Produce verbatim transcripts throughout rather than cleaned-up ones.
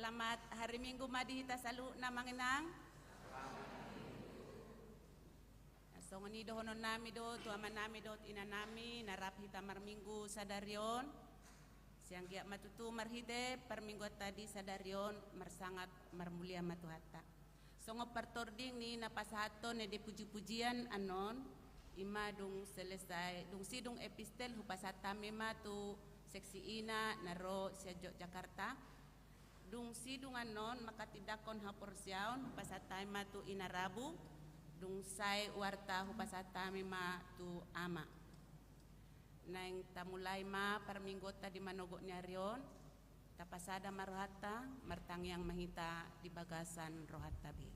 Selamat hari Minggu ma di hita saluhutna, Amang Inang. Songon i dohononnami do tu amanami dohot inanami na rap hita marminggu sadari on. Sai anggiat ma tutu marhite parmingguanta di sadari on marsangap marmulia ma Tuhanta. Songon partording ni na pasahathon ende puji-pujian annon, i ma dung selesai, dung sidung epistel hupasahat hami ma tu seksi ina na ro sian Yogyakarta. Dung sidung annon manghatindanghon haporseaon hupasahat hami ma tu ina rabu, dung sae warta hupasahat hami ma tu ama. Naeng tamulai ma parmingguonta di manogot ni ari on, tapasada ma rohanta, martangiang ma hita di bagasan rohanta be.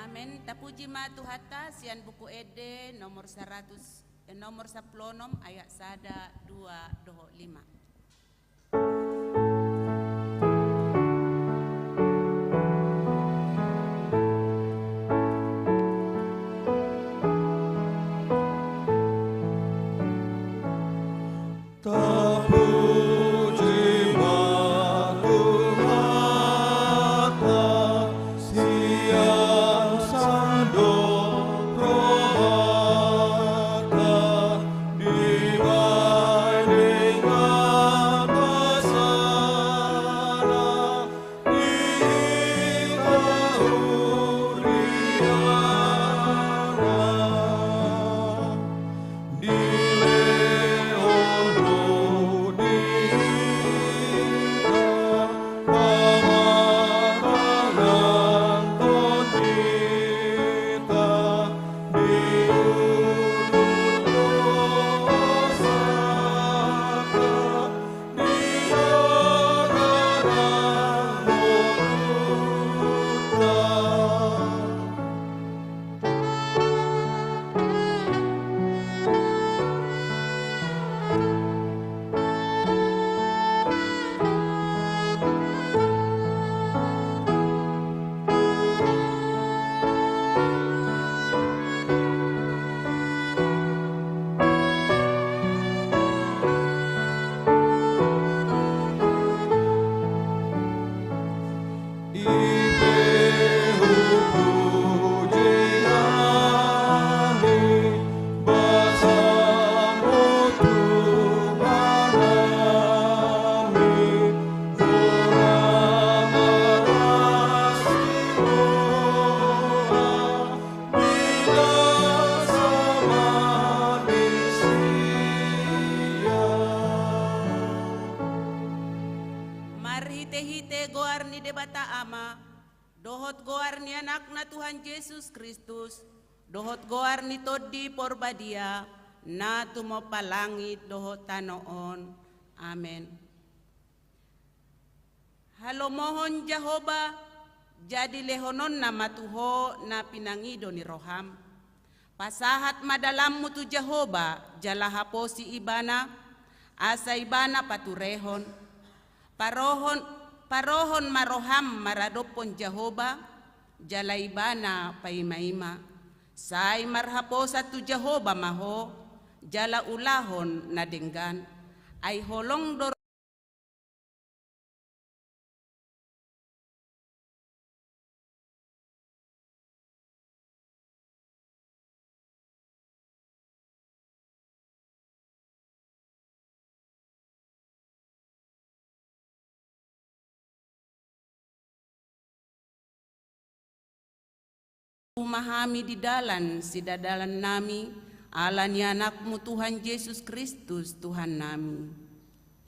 Amen. Tapuji ma Tuhanta sian Buku Ende nomor saratus, eh, nomor sampulu onom ayat sada, dua dohot lima. Tapuji ma Tuhanta sian sandok rohanta, dibahen ingatanna di hita huria na dilehon do di hita pamarangan tondita di ulu dosa ta. Marhitehite goar ni Debata Ama, dohot goar ni Anakna Tuhan Jesus Kristus, dohot goar ni Tondi Porbadia, na tumompa langit dohot tano on. Amen. Halomohon Jahowa, jadi lehononna ma tu ho na pinangido ni roham. Pasahat ma dalanmu tu Jahowa, jala haposi Ibana, asa Ibana paturehon. Parohon, parohon ma roham maradophon Jahowa, jala Ibana paimaima. Sai marhaposan tu Jahowa ma ho, jala ulahon na denggan. Ai holong do ma hami di dalan sidadalannami, ala ni Anakmu Tuhan Jesus Kristus, Tuhannami.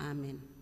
Amen.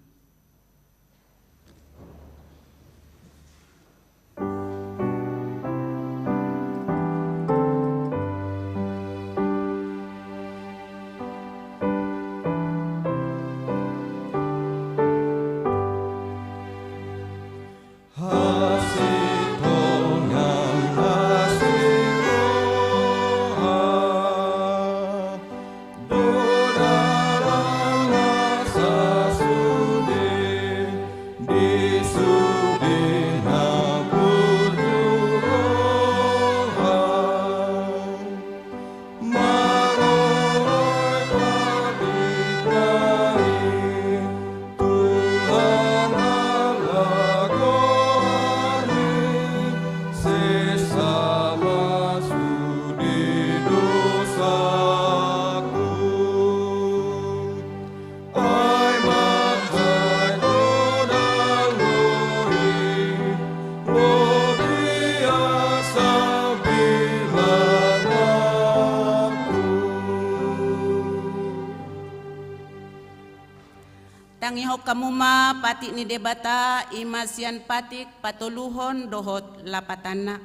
Tangihon hamu ma patik ni Debata, i ma sian patik patoluhon dohot lapatanna.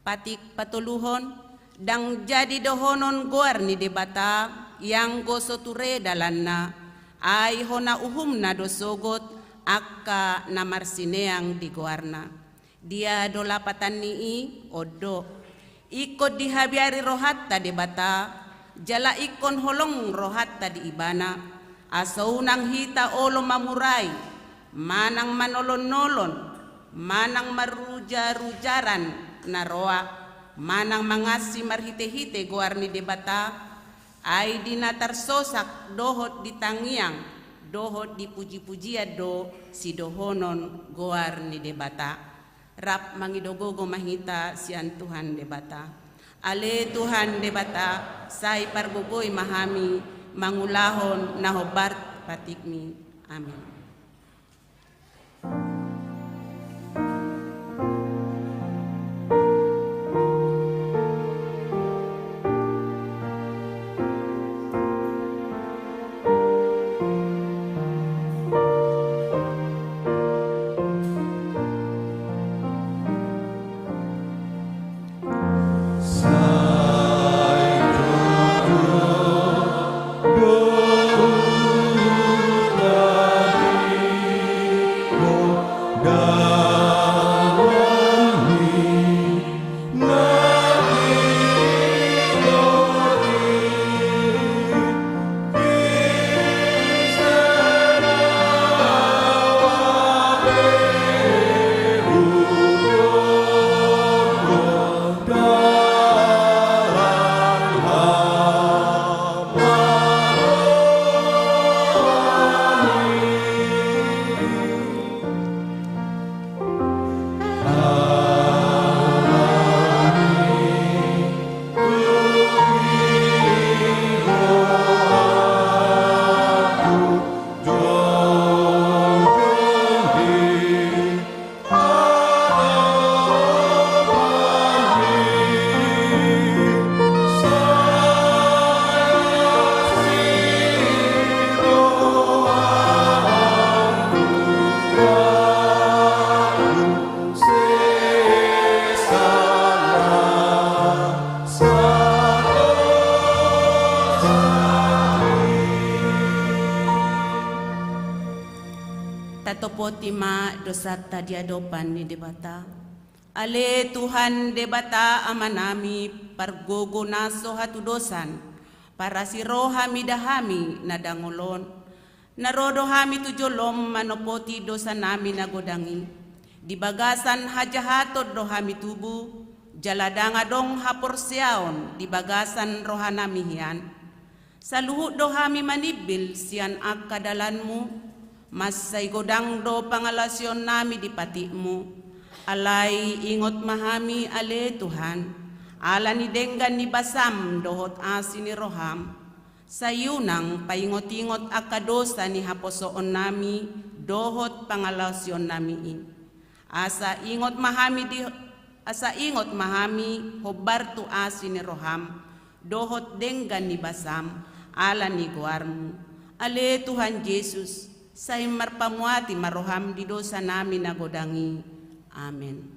Patik patoluhon, ndang jadi dohonon goar ni Debata, ianggo so ture dalanna, ai hona uhumna do sogot angka na marsineang di goarna. Dia do lapatan ni i? On do. Ingkon dihabiari rohanta Debata, jala ingkon holong rohanta di Ibana, asa unang hita olo mamurai, manang manolon-nolon, manang maruja-rujaran na roa, manang mangansi marhite-hite goar ni Debata, ai di na tarsosak dohot di tangiang, dohot di puji-pujian do sidohonon goar ni Debata. Rap mangido gogo ma hita sian Tuhan Debata. Ale Tuhan Debata, sai pargogoi ma hami mangulahon na hombar patikmi. Amin. Tatopoti ma dosanta di adopan ni Debata. Ale Tuhan Debata Amanami, pargogo na so hatudosan, parasi roha mida hami na dangol on. Na ro do hami tu jolom manopoti dosanami na godang i. Di bagasan hajahaton do hami tubu, jala ndang adong haporseaon di bagasan rohanami hian. Saluhut do hami manimbil sian angka dalanmu, mansai godang do pangalaosionnami di patikmu. Alai ingot ma hami ale Tuhan, ala ni denggan ni basam dohot asi ni roham. Sai unang paingot-ingot angka dosa ni haposoonnami dohot pangalaosionnami i. Asa ingot ma hami di, Asa ingot ma hami hombar tu asi ni roham dohot denggan ni basam ala ni goarmu. Ale Tuhan Jesus, sai marpamuati ma roham di dosa nami na godang i. Amen.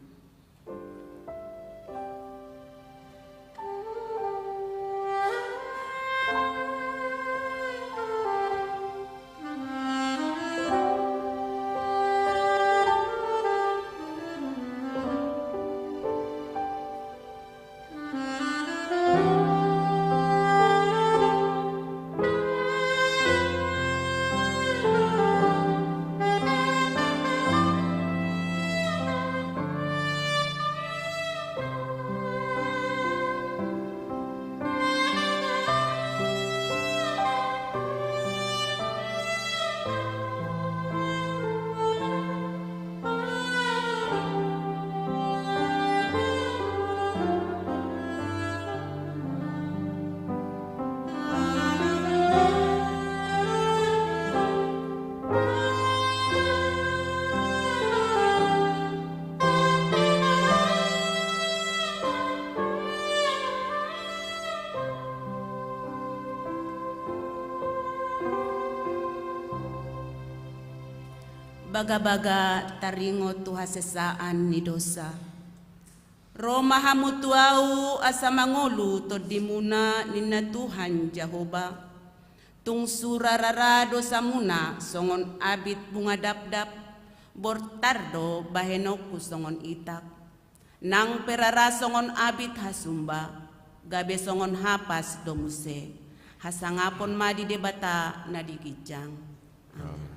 Bagabaga taringot tu hasesaan ni dosa. Ro ma hamu tu ahu asa mangolu tondimuna, ninna Tuhan Jahowa. Tung sura rara dosamuna songon abit bunga dapdap, bortar do bahenonku songon itak. Nang pe rara songon abit hasumba, gabe songon hapas do muse. Hasangapon ma di Debata na di ginjang. Amen.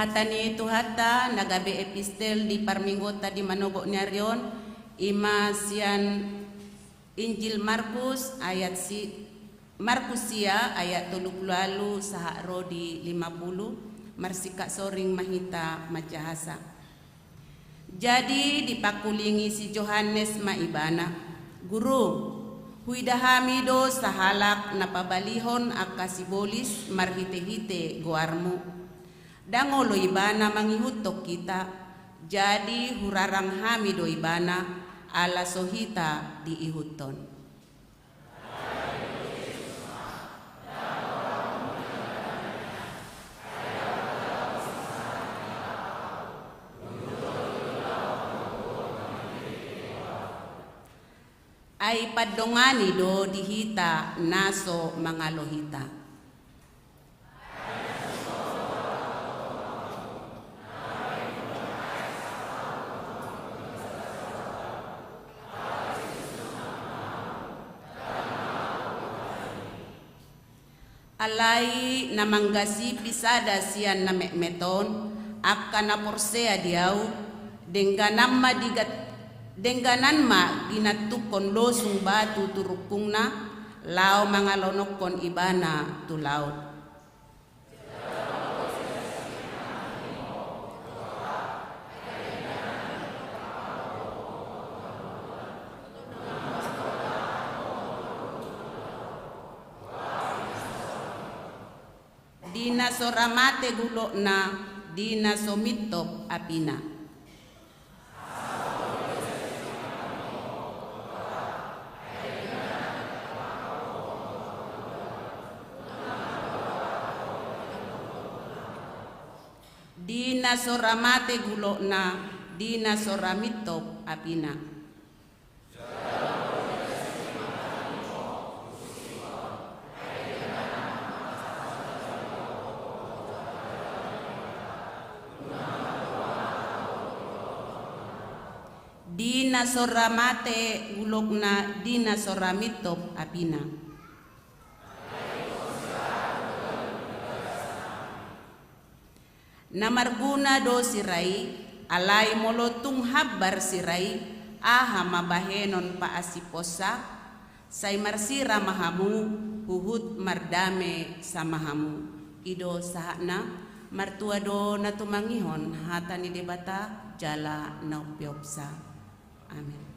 Hata ni Tuhanta na gabe epistel di parmingguonta di manogot ni ari on, i ma sian Injil Markus ayat si, Markus sia ayat tolu pulu ualu sahat ro di lima pulu, marsingkat soring ma hita manjahasa. Jadi dipangkulingi si Johannes ma ibana, Guru, huida hami do sahalak na pabalihon angka sibolis marhitehite goarmu. Ndang olo ibana mangihuthon hita, jadi hurarang hami do ibana, ala so hita diihuthon. Ai pandongani do di hita na so mangalo hita. Alai na manggasipi sada sian na metmet on, angka na porsea di ahu, dengganan ma digat-, dengganan ma ginantunghon losung batu tu rungkungna, laho mangalononghon ibana tu laut. Di Di na so ra mate gulokna, di na so mintop apina. Di na so ra mate gulokna, di na so ra mintop apina. Di na so ra mate gulokna, di na so ra mintop apina. Na marguna do sira i, alai molo tung hambar sira i, aha ma bahenon paasiphonsa? Sai marsira ma hamu, huhut mardame sama hamu. I do sahatna. Martua do na tumangihon hata ni Debata jala na umpeopsa. Amen.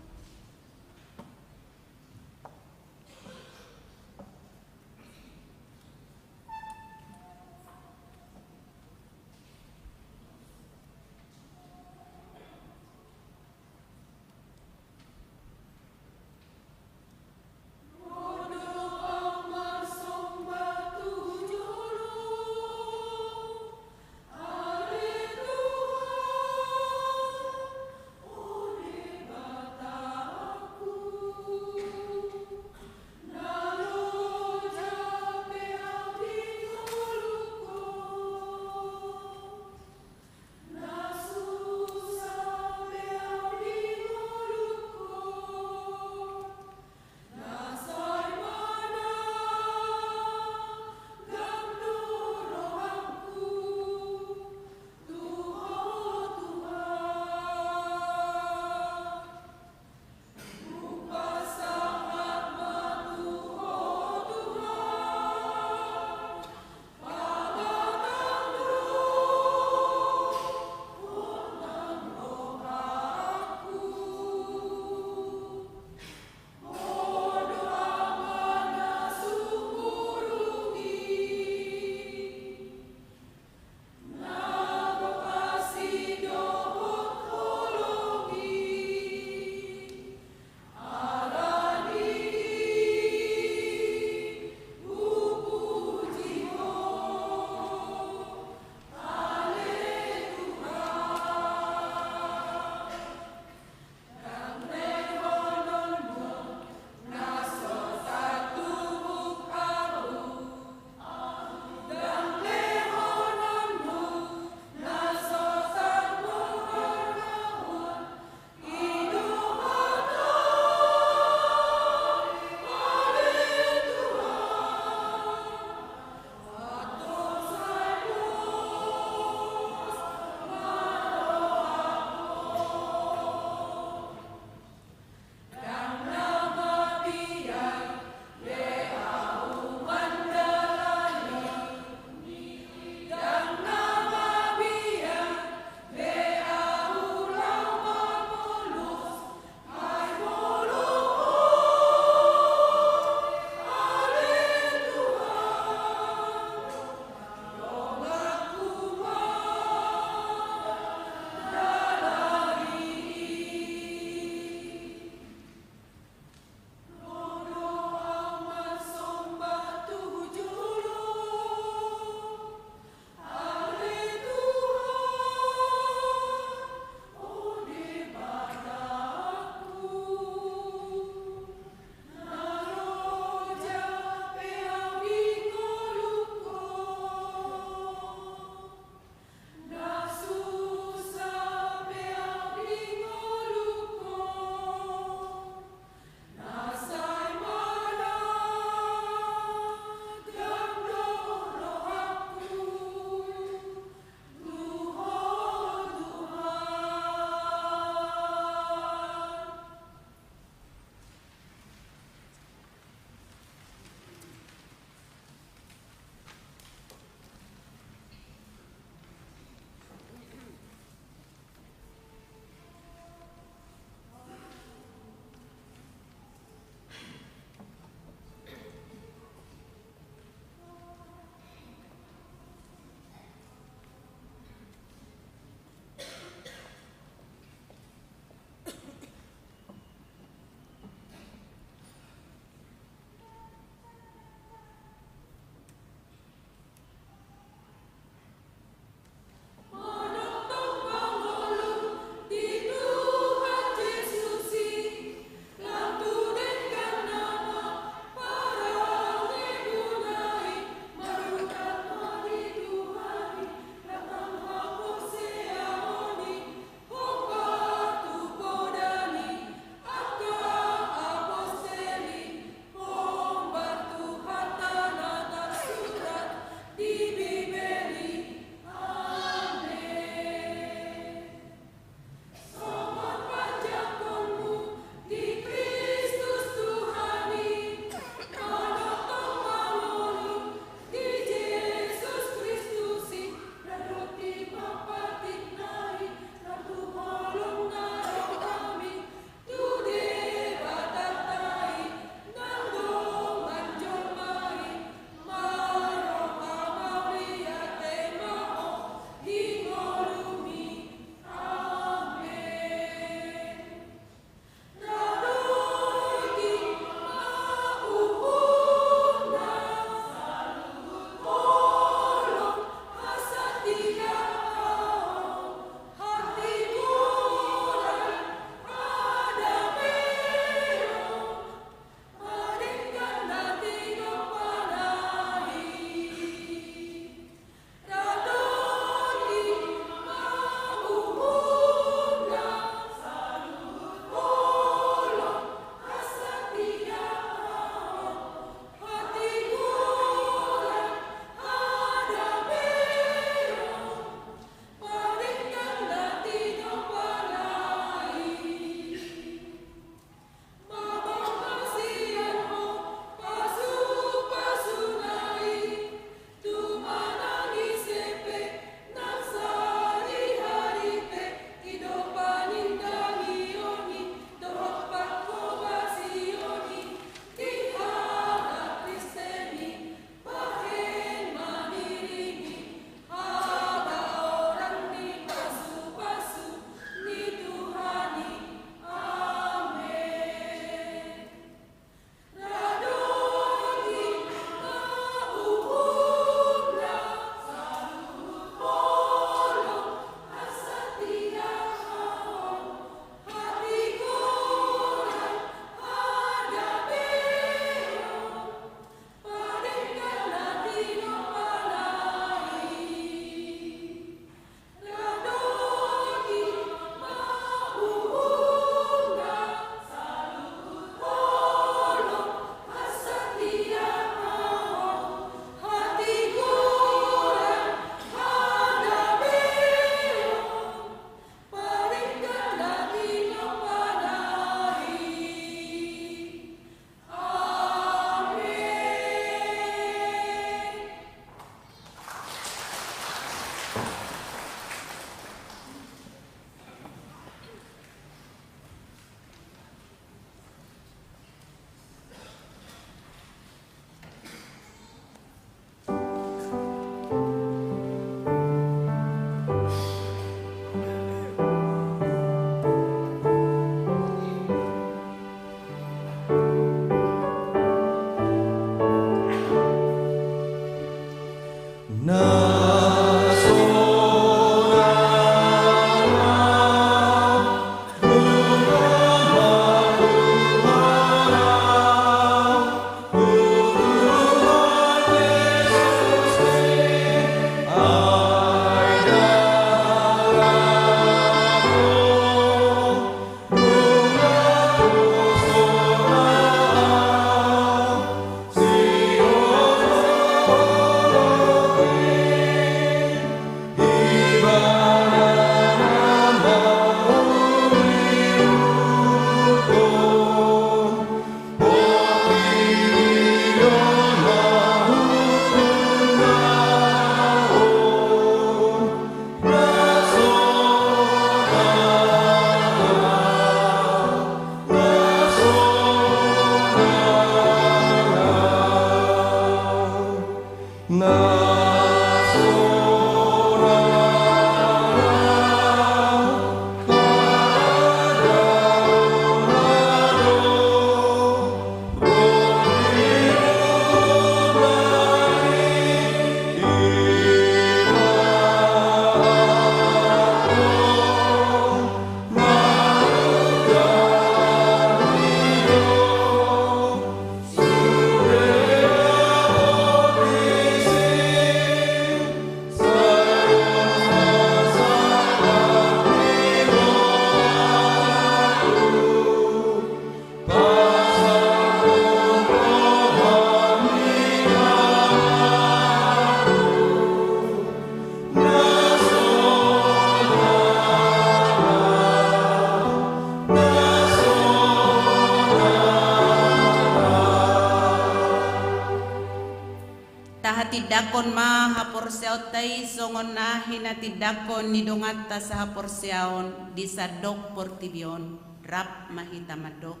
Tindangkon ma haporseaonta i songon na hinatindangkon ni donganta sahaporseaon di sandok portibi on. Rap ma hita mandok.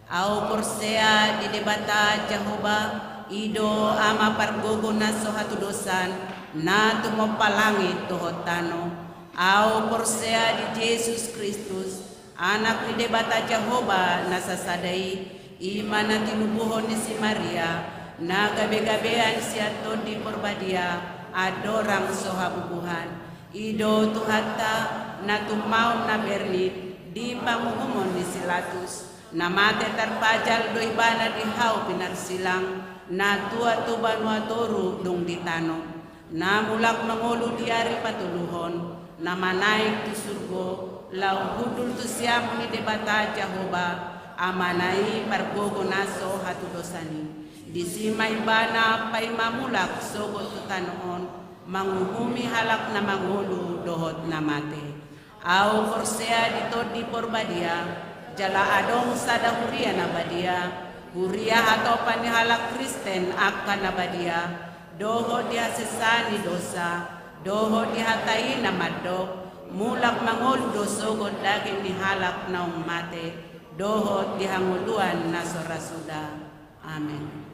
Ahu porsea di Debata Jahowa, i do Ama pargogo na so hatudosan, na tumompa langit dohot tano. Ahu porsea di Jesus Kristus, Anak ni Debata Jahowa na sasada i, i ma na tinubuhon ni si Maria, na gabegabean sian Tondi Porbadia, andorang so habubuhan. I do Tuhanta, na tummaon na bernit di panguhumon ni si Latus, na mate tarpajal do ibana di hau pinarsilang, na tua tu banua toru dung ditanom, na mulak mangolu di ari patoluhon, na manaek tu surgo, laho hundul tu siamun ni Debata Jahowa, Amana i pargogo na so hatudosan i. Disi ma ibana paima mulak sogot tu tano on, manguhumi halak na mangolu dohot na mate. Ahu porsea di Tondi Porbadia, jala adong sada huria na badia, huria hatopan ni halak Kristen angka na badia, dohot di hasesaan ni dosa, dohot di hata i na mandok, mulak mangolu do sogot daging ni halak naung mate, dohot di hangoluan na so ra suda. Amen.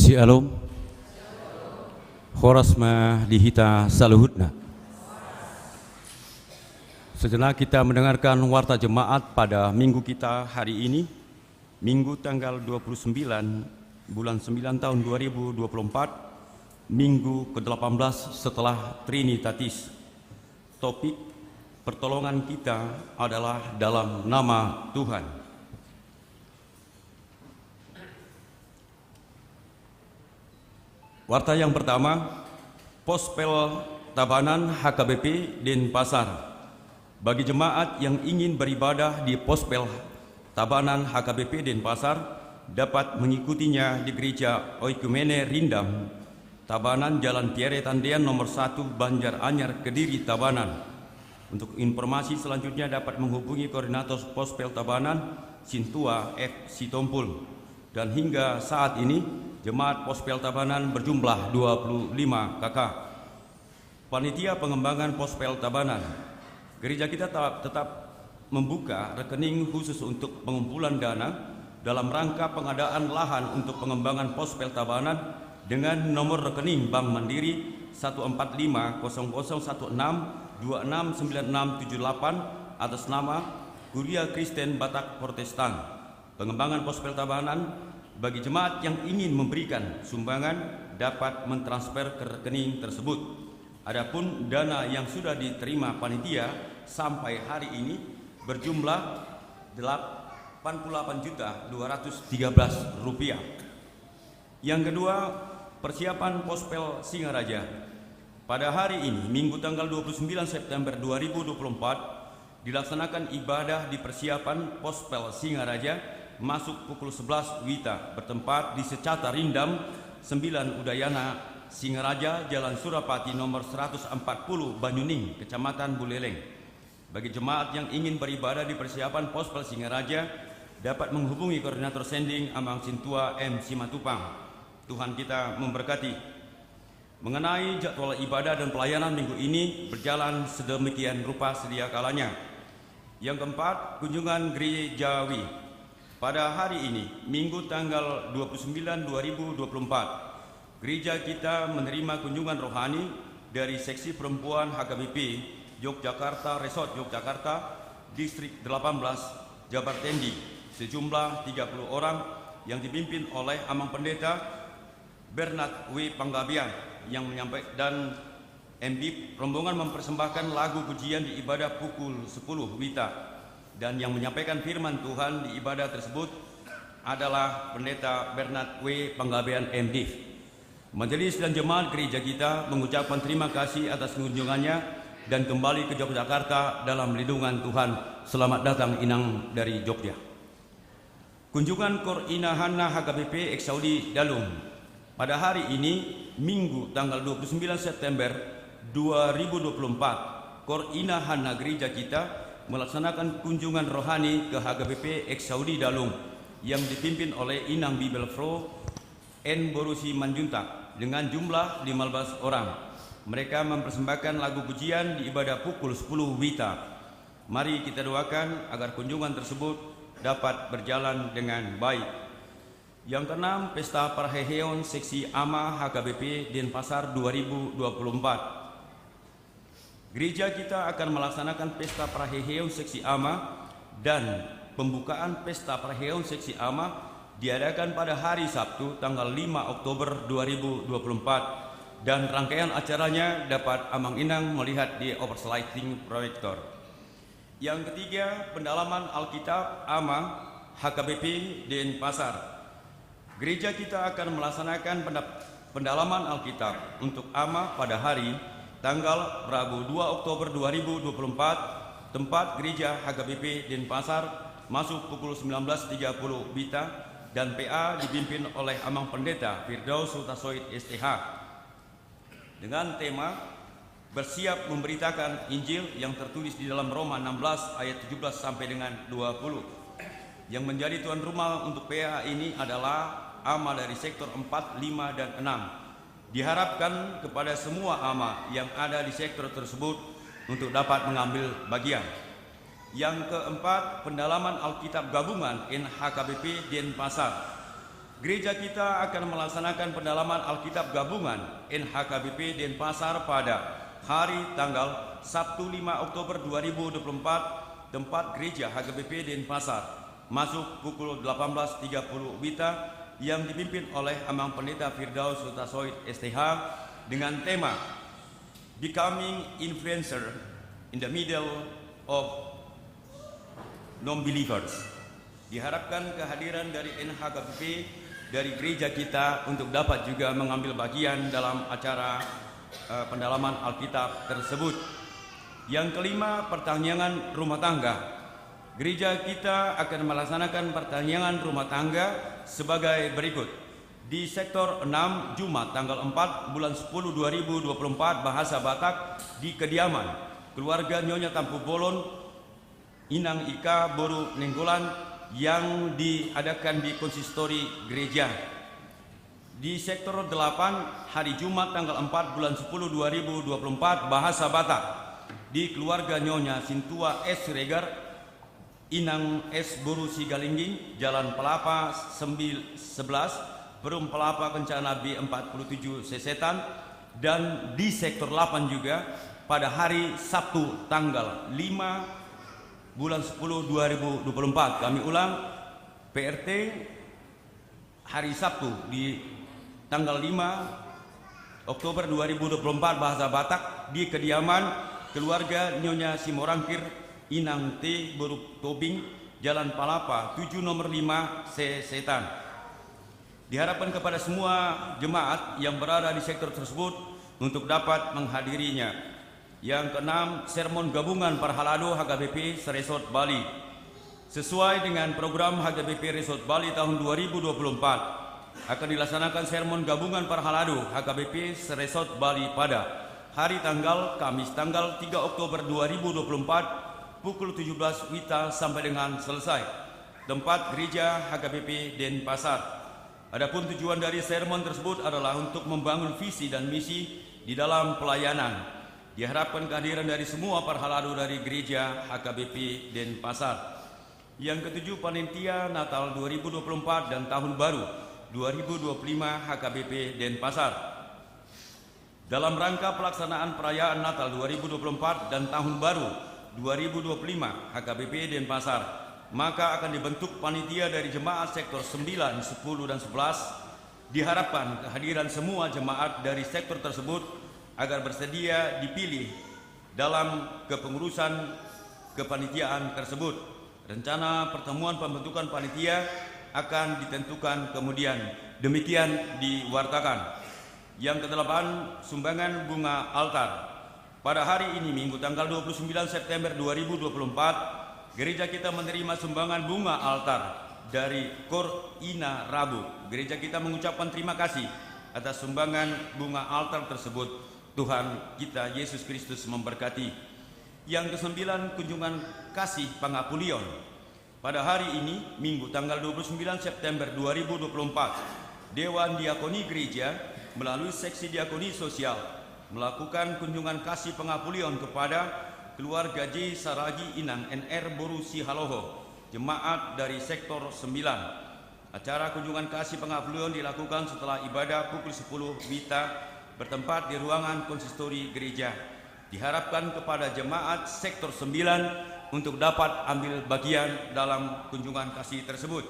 Syalom. Horas ma di hita saluhutna. Sejenak kita mendengarkan warta jemaat pada minggu kita hari ini, Minggu tanggal dua puluh sembilan bulan sembilan tahun dua ribu dua puluh empat, minggu kedelapan belas setelah Trinitatis. Topik pertolongan kita adalah dalam nama Tuhan. Warta yang pertama, Pospel Tabanan H K B P Denpasar. Bagi jemaat yang ingin beribadah di Pospel Tabanan H K B P Denpasar, dapat mengikutinya di Gereja Oikumene Rindam, Tabanan, Jalan Pierre Tandean nomor satu, Banjar Anyar, Kediri, Tabanan. Untuk informasi selanjutnya dapat menghubungi Koordinator Pospel Tabanan, Sintua F Sitompul. Dan hingga saat ini, jemaat Pospel Tabanan berjumlah dua puluh lima K K. Panitia pengembangan Pospel Tabanan. Gereja kita ta-, tetap membuka rekening khusus untuk pengumpulan dana dalam rangka pengadaan lahan untuk pengembangan Pospel Tabanan dengan nomor rekening Bank Mandiri satu empat lima kosong kosong satu enam dua enam sembilan enam tujuh delapan atas nama Kuria Kristen Batak Protestan. Pengembangan Pospel Tabanan, bagi jemaat yang ingin memberikan sumbangan dapat mentransfer ke rekening tersebut. Adapun dana yang sudah diterima panitia sampai hari ini berjumlah delapan puluh delapan juta dua ratus tiga belas rupiah. Yang kedua, persiapan Pospel Singaraja. Pada hari ini, Minggu tanggal dua puluh sembilan September dua ribu dua puluh empat, dilaksanakan ibadah di persiapan Pospel Singaraja masuk pukul sebelas WITA, bertempat di Secata Rindam sembilan Udayana, Singaraja, Jalan Surapati nomor seratus empat puluh, Banyuning, Kecamatan Buleleng. Bagi jemaat yang ingin beribadah di persiapan Pospel Singaraja, dapat menghubungi Koordinator Sending Amang Sintua M Simatupang. Tuhan kita memberkati. Mengenai jadwal ibadah dan pelayanan minggu ini berjalan sedemikian rupa sedia kalanya. Yang keempat, kunjungan gerejawi. Pada hari ini, Minggu tanggal dua puluh sembilan dua ribu dua puluh empat, gereja kita menerima kunjungan rohani dari Seksi Perempuan H K B P Yogyakarta, Resort Yogyakarta, Distrik delapan belas, Jabar Tendi, sejumlah tiga puluh orang yang dipimpin oleh Amang Pendeta Bernard W Panggabean yang menyampaikan, dan M D I P rombongan mempersembahkan lagu pujian di ibadah pukul sepuluh WITA, dan yang menyampaikan firman Tuhan di ibadah tersebut adalah Pendeta Bernard W Panggabean, M D I P. Majelis dan jemaat gereja kita mengucapkan terima kasih atas kunjungannya dan kembali ke Yogyakarta dalam lindungan Tuhan. Selamat datang, Inang dari Jogja. Kunjungan Kor Ina Hanna H K B P Eksaudi Dalung. Pada hari ini, Minggu tanggal dua puluh sembilan September dua ribu dua puluh empat, Kor Ina Hanna gereja kita melaksanakan kunjungan rohani ke H K B P Eksaudi Dalung yang dipimpin oleh Inang Bibelvrouw N Boru Simanjuntak dengan jumlah lima belas orang. Mereka mempersembahkan lagu pujian di ibadah pukul sepuluh WITA. Mari kita doakan agar kunjungan tersebut dapat berjalan dengan baik. Yang keenam, Pesta Parheheon Seksi Ama H K B P Denpasar dua ribu dua puluh empat. Gereja kita akan melaksanakan Pesta Parheheon Seksi Ama, dan pembukaan Pesta Parheheon Seksi Ama diadakan pada hari Sabtu, tanggal lima Oktober dua ribu dua puluh empat, dan rangkaian acaranya dapat Amang Inang melihat di oversliding proyektor. Yang ketiga, pendalaman Alkitab Ama H K B P Denpasar. Gereja kita akan melaksanakan penda-, pendalaman Alkitab untuk Ama pada hari tanggal Rabu, dua Oktober dua ribu dua puluh empat, tempat Gereja H K B P Denpasar, masuk pukul sembilan belas tiga puluh WITA, dan P A dipimpin oleh Amang Pendeta Firdaus Hutasoit, S T H, dengan tema Bersiap Memberitakan Injil yang tertulis di dalam Roma enam belas ayat tujuh belas sampai dengan dua puluh. Yang menjadi tuan rumah untuk P A ini adalah ama dari sektor empat, lima, dan enam. Diharapkan kepada semua ama yang ada di sektor tersebut untuk dapat mengambil bagian. Yang keempat, pendalaman Alkitab gabungan N H K B P Denpasar. Gereja kita akan melaksanakan pendalaman Alkitab gabungan N H K B P Denpasar pada hari tanggal Sabtu lima Oktober dua ribu dua puluh empat, tempat gereja H K B P Denpasar, masuk pukul delapan belas tiga puluh WITA, yang dipimpin oleh Amang Pendeta Firdaus Hutasoit, S T H, dengan tema Becoming Influencer in the Middle of Non-Believers. Diharapkan kehadiran dari N H K B P dari gereja kita untuk dapat juga mengambil bagian dalam acara, eh, pendalaman Alkitab tersebut. Yang kelima, pertanggiangan rumah tangga. Gereja kita akan melaksanakan pertanggiangan rumah tangga sebagai berikut. Di sektor enam, Jumat tanggal empat bulan sepuluh dua ribu dua puluh empat, bahasa Batak, di kediaman keluarga Nyonya Tampubolon, Inang Ika boru Nainggolan, yang diadakan di konsistori gereja. Di sektor delapan, hari Jumat tanggal empat bulan sepuluh dua ribu dua puluh empat, bahasa Batak, di keluarga Nyonya Sintua S Siregar, Inang S boru Sigalingging, Jalan Palapa sembil-, sebelas, Perum Palapa, Kencana B empat puluh tujuh, Sesetan, dan di sektor delapan juga, pada hari Sabtu tanggal lima bulan sepuluh dua ribu dua puluh empat. Kami ulang, P R T, hari Sabtu di tanggal lima Oktober dua ribu dua puluh empat, bahasa Batak, di kediaman keluarga Nyonya Simorangkir, Inang T boru Tobing, Jalan Palapa tujuh nomor lima, Sesetan. Diharapkan kepada semua jemaat yang berada di sektor tersebut untuk dapat menghadirinya. Yang keenam, sermon gabungan parhalado H K B P se-Resort Bali. Sesuai dengan program H K B P Resort Bali tahun dua ribu dua puluh empat, akan dilaksanakan sermon gabungan parhalado H K B P se-Resort Bali pada hari tanggal Kamis tanggal tiga Oktober dua ribu dua puluh empat, pukul tujuh belas WITA sampai dengan selesai. Tempat gereja H K B P Denpasar. Adapun tujuan dari sermon tersebut adalah untuk membangun visi dan misi di dalam pelayanan. Diharapkan kehadiran dari semua parhalado dari gereja H K B P Denpasar. Yang ketujuh, panitia Natal dua ribu dua puluh empat dan Tahun Baru dua ribu dua puluh lima H K B P Denpasar. Dalam rangka pelaksanaan perayaan Natal dua ribu dua puluh empat dan Tahun Baru dua ribu dua puluh lima H K B P Denpasar, maka akan dibentuk panitia dari jemaat sektor sembilan, sepuluh, dan sebelas. Diharapkan kehadiran semua jemaat dari sektor tersebut agar bersedia dipilih dalam kepengurusan kepanitiaan tersebut. Rencana pertemuan pembentukan panitia akan ditentukan kemudian. Demikian diwartakan. Yang kedelapan, sumbangan bunga altar. Pada hari ini, Minggu tanggal dua puluh sembilan September dua ribu dua puluh empat, gereja kita menerima sumbangan bunga altar dari Kor Ina Rabu. Gereja kita mengucapkan terima kasih atas sumbangan bunga altar tersebut. Tuhan kita Yesus Kristus memberkati. Yang kesembilan, kunjungan kasih pangapulion. Pada hari ini, Minggu tanggal dua puluh sembilan September dua ribu dua puluh empat, Dewan Diakoni Gereja melalui Seksi Diakoni Sosial melakukan kunjungan kasih pangapulion kepada keluarga J Saragi, Inang N R boru Sihaloho, jemaat dari sektor sembilan. Acara kunjungan kasih pangapulion dilakukan setelah ibadah pukul sepuluh WITA, bertempat di ruangan konsistori gereja. Diharapkan kepada jemaat sektor sembilan untuk dapat ambil bagian dalam kunjungan kasih tersebut.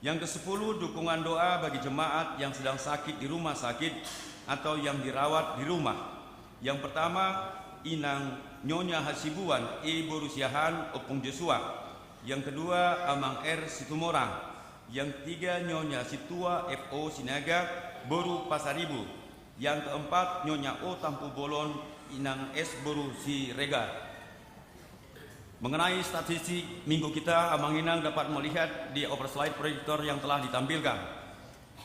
Yang kesepuluh, dukungan doa bagi jemaat yang sedang sakit di rumah sakit atau yang dirawat di rumah. Yang pertama, Inang Nyonya Hasibuan E boru Siahaan, Ompung Joshua. Yang kedua, Amang R Situmorang. Yang ketiga, Nyonya Sintua F O Sinaga, boru Pasaribu. Yang keempat, Nyonya O Tampubolon, Inang S boru Siregar. Mengenai statistik minggu kita, Amang Inang dapat melihat di over slide proyektor yang telah ditampilkan.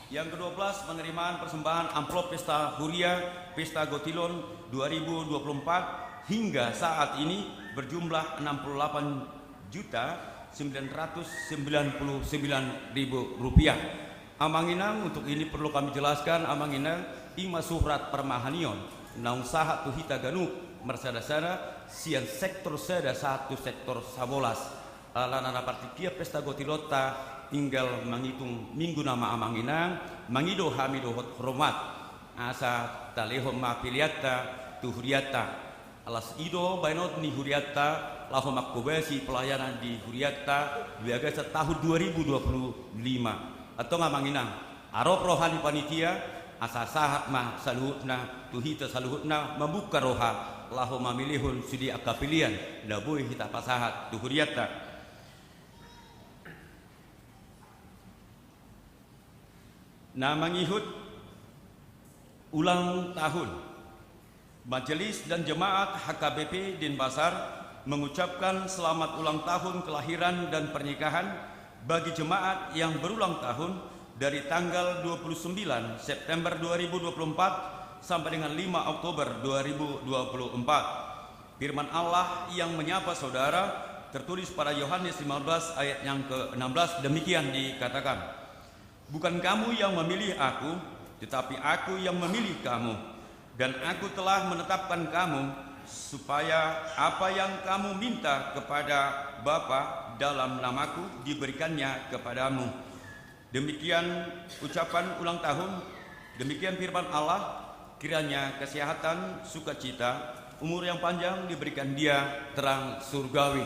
Yang kedua belas, penerimaan persembahan amplop Pesta Huria, Pesta Gotilon dua ribu dua puluh empat hingga saat ini berjumlah enam puluh delapan juta sembilan ratus sembilan puluh sembilan ribu rupiah. Amang Inang, untuk ini perlu kami jelaskan, Amang Inang, i ma surat parmahanion naung sahat tu hita ganup marsada-sada, sian sektor sada sahat tu sektor sabolas. Alana na partingkian Pesta Gotilonta Tinggal mangitung minggu nama amang inang, mangido hami dohot hormat, asa talehon ma peleanta tu hurianta. Alas i do baenon ni hurianta laho manghobasi pelayanan di hurianta di bagasan tahun dua ribu dua puluh lima. Antong amang inang, arop roha ni panitia, asa sahat ma saluhutna tu hita saluhutna mambuka roha laho mamilihon sude angka pelean na boi hita pasahat tu hurianta. Na mangihut ulang tahun. Majelis dan Jemaat H K B P Denpasar mengucapkan selamat ulang tahun kelahiran dan pernikahan bagi jemaat yang berulang tahun dari tanggal dua puluh sembilan September dua ribu dua puluh empat sampai dengan lima Oktober dua ribu dua puluh empat. Firman Allah yang menyapa saudara tertulis pada Yohanes lima belas ayat yang keenam belas, demikian dikatakan, "Bukan kamu yang memilih aku, tetapi aku yang memilih kamu, dan aku telah menetapkan kamu, supaya apa yang kamu minta kepada Bapa dalam namaku diberikannya kepadamu." Demikian ucapan ulang tahun, demikian firman Allah, kiranya kesehatan, sukacita, umur yang panjang diberikan dia, terang surgawi.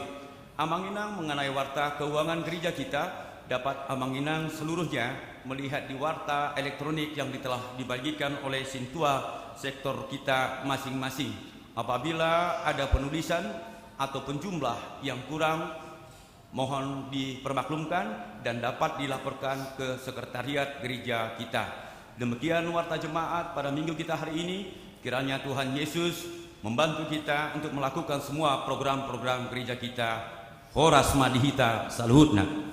Amang inang, mengenai warta keuangan gereja kita, dapat amang inang seluruhnya melihat di warta elektronik yang telah dibagikan oleh sintua sektor kita masing-masing. Apabila ada penulisan ataupun jumlah yang kurang, mohon dipermaklumkan dan dapat dilaporkan ke sekretariat gereja kita. Demikian warta jemaat pada minggu kita hari ini. Kiranya Tuhan Yesus membantu kita untuk melakukan semua program-program gereja kita. Horas ma di hita saluhutna.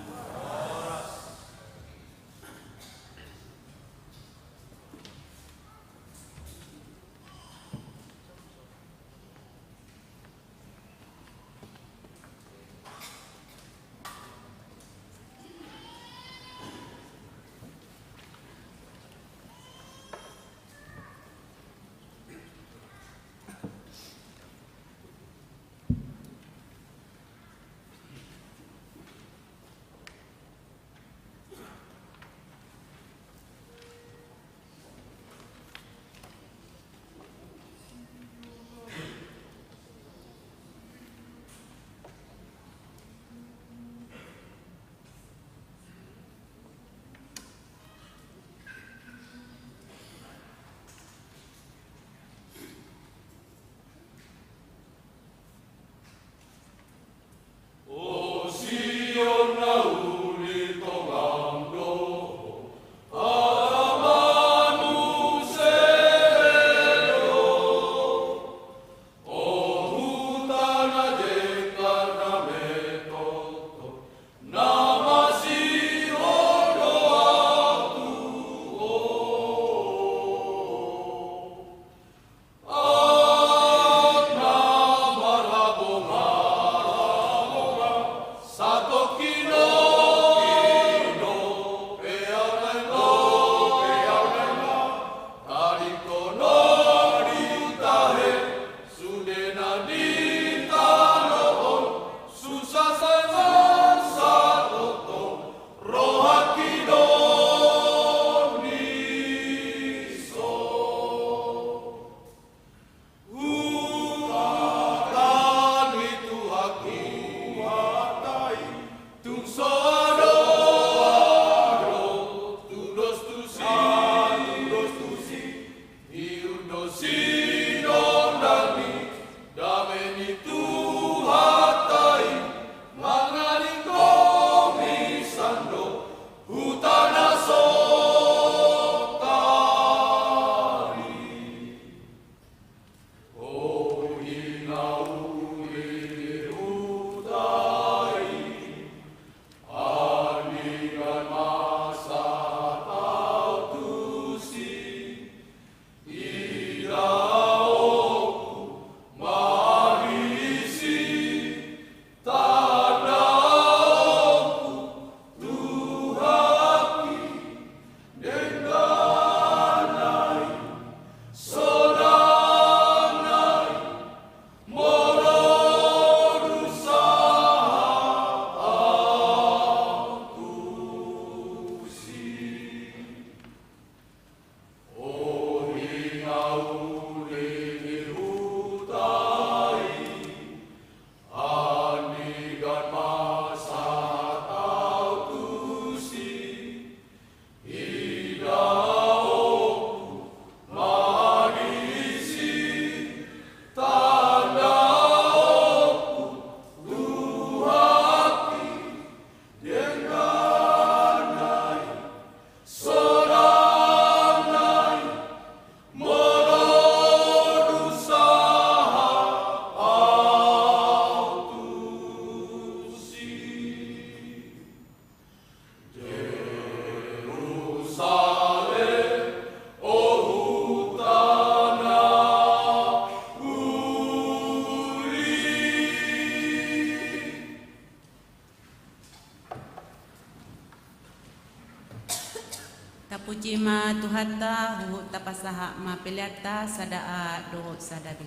I ma Tuhanta, huhut tapasahat ma peleanta sada A dohot sada B.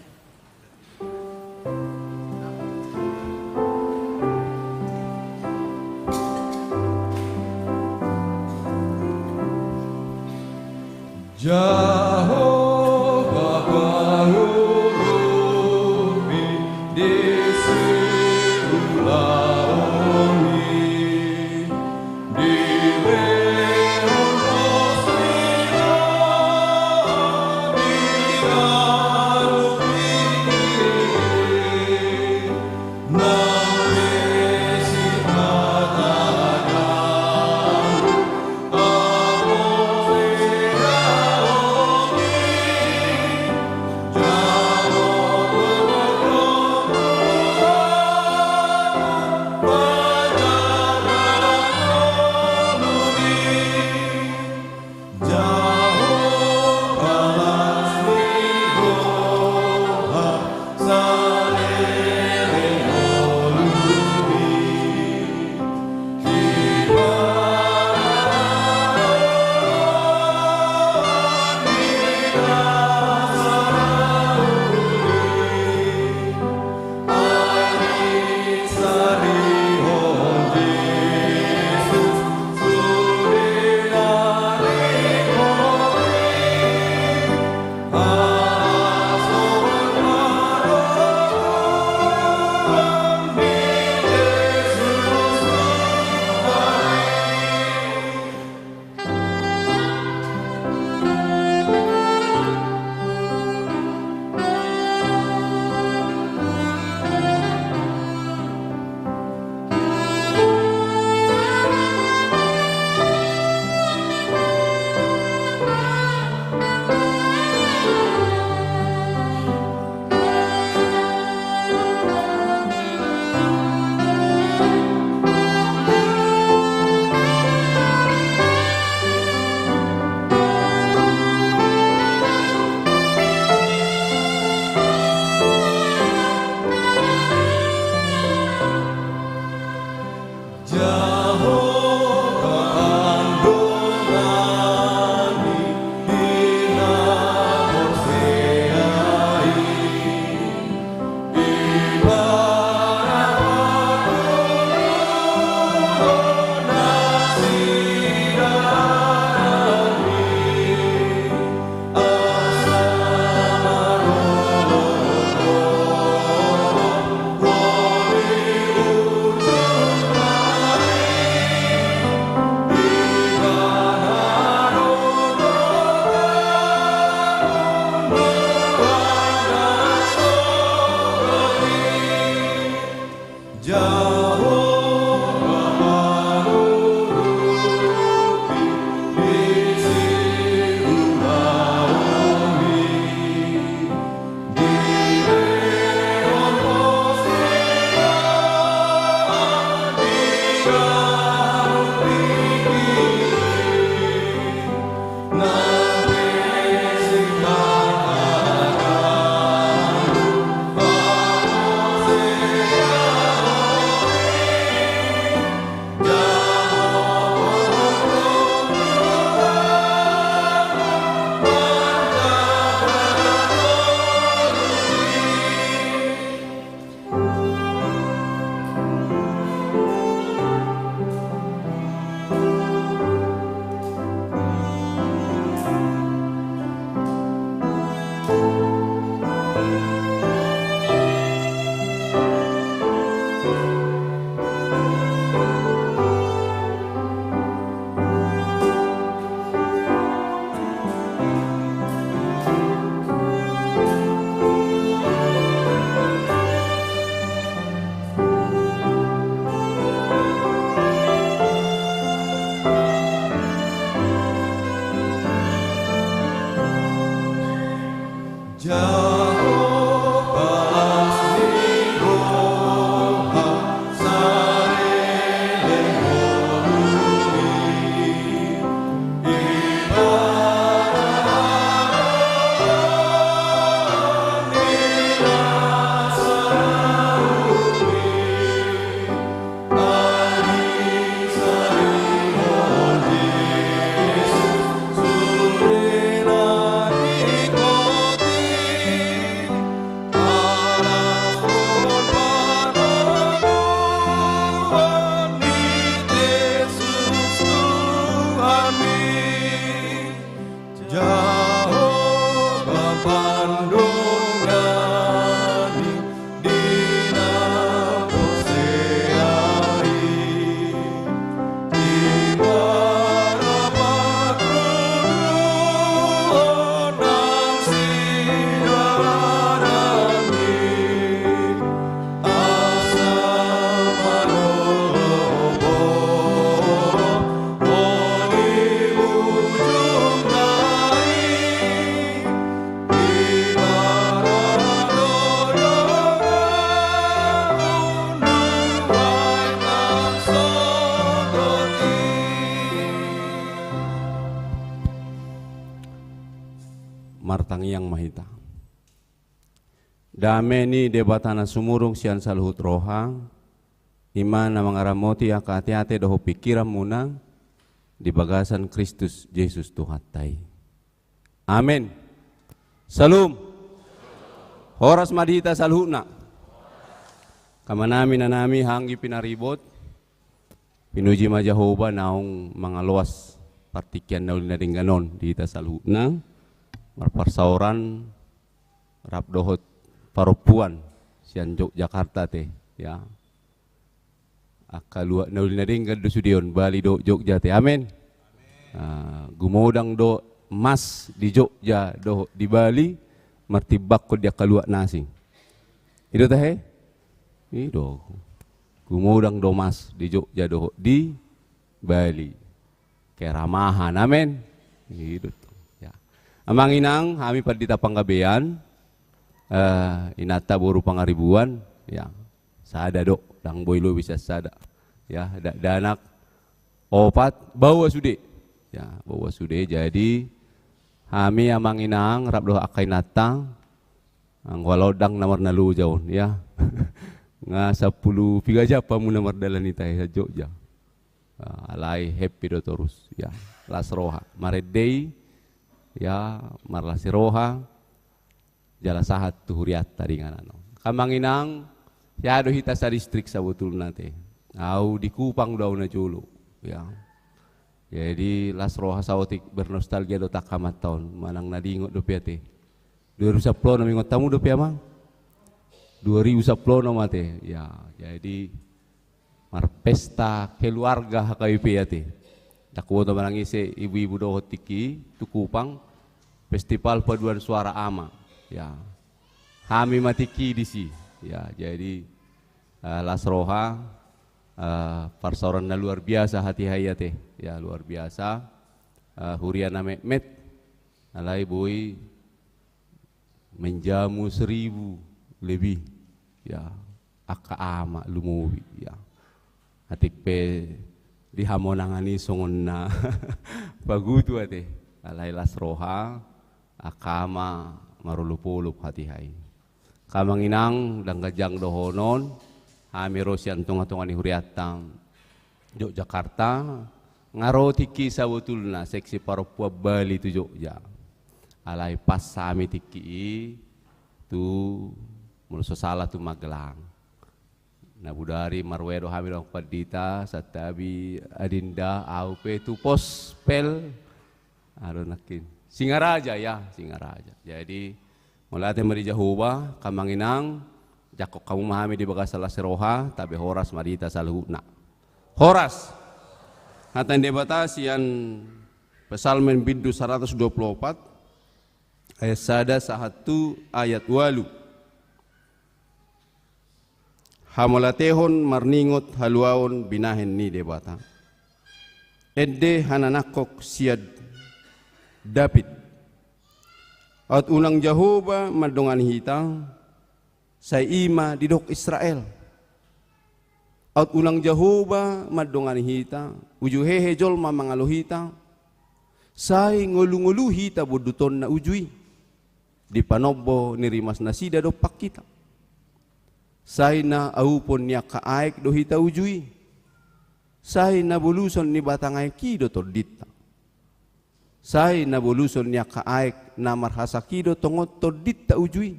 Jahowa parurupi di siulaonmi. Andongani di na porsea i, ibara pangkuduhon nang sidalananmi. Asa manolop ho di bujurna i, ibara na dohot donganmu nuaeng nang sogot i. Martangiang ma hita. Dame ni Debata na sumurung sian saluhut roha, i ma na mangaramoti angka ateate dohot pingkiranmuna di bagasan Kristus Jesus Tuhanta i. Amen. Syalom. Horas ma di hita saluhutna. Angka amanami, inanami, anggi pinaribot. Pinuji ma Jahowa naung mangaloas partingkian na uli na denggan on di hita saluhutna. Marparsaoran rap dohot parompuan sian Jogjakarta ate, ya. Angka luat na uli na denggan do sude on, Bali dohot Jogja ate. Amen. Ah, gumodang do mas di Jogja dohot di Bali, martimbangkon di angka luat na asing. I do tahe? I do. Gumodang do mas di Jogja dohot di Bali. Keramahan, amen. I do. Ya. Amang inang, hami pandita panggabean, eh, inanta boru Pangaribuan, ya. Sada do, ndang boi lobi sian sada. Ya, dakdanak opat, baoa sude. Ya, baoa sude. Jadi, hami amang inang, rap dohot angka inanta, anggo ala on ndang na marnaloja on, ya. Nga sampulu piga jam hamu na mardalani tahe sian Jogja. Ah, alai happy do torus, ya. Las roha. Marende i, ya, marlas ni roha. Jala sahat tu hurianta di inganan on. Angka amang inang, sia do hita sadistrik sabotulna ate. Au di Kupang do au najolo, ya. Jadi, las roha saotik bernostalgia do angka amanta on, manang na diingot dope ate. Dua ribu sampulu onom ingot hamu dope, amang? Dua ribu sampulu onom ate, ya. Jadi, marpesta keluarga H K B P ate. Ndang huboto manang ise ibu-ibu dohot tingki i tu Kupang, festival paduan suara ama. Ya. Hami ma tingki i disi. Ya, jadi, eh, las roha, eh, parsaoran na luar biasa hatiha i ate. Ya, luar biasa. Eh, huria na metmet. Alai boi menjamu seribu lebih, ya, angka ama lumobi, ya. Atik pe di hamonangan i songon na pagutu ate, alai las roha, angka ama marolopolop hatiha i. Angka amang inang, ndang ganjang dohonon, hami ro sian tongatonga ni hurianta Jogjakarta, nga ro tingki i sabotulna seksi parompuan Bali tu Jogja. Alai pas hami tingki i tu, molo so sala tu Magelang. Na bodari marwea do hami dohot pandita, santabi adinda, au pe tu pos pel, aha do nangkin, Singaraja, ya, Singaraja. Jadi, mauliate ma di Jahowa, angka amang inang, jangkon hamu ma hami di bagasan las ni roha, tabe horas ma di hita saluhutna. Horas. Hata ni Debata sian Psalmen bindu saratus dua pulu opat, ayat sada sahat tu ayat ualu. Hamauliateon marningot haluaon binahen ni Debata. Ende hananangkok sian David. Aut unang Jahowa mandongani hita, sai i ma didok Israel. Aut unang Jahowa mandongani hita, uju hehe jolma mangalo hita, sai ngolungolu hita bondutonna uju i. Di panombo ni rimasnasida dompak hita. Sai na aupon ni angka aek do hita uju i. Sai na boluson ni batang aek i do tondinta. Sai na boluson ni angka aek na marhasak i do tongon tondinta uju i.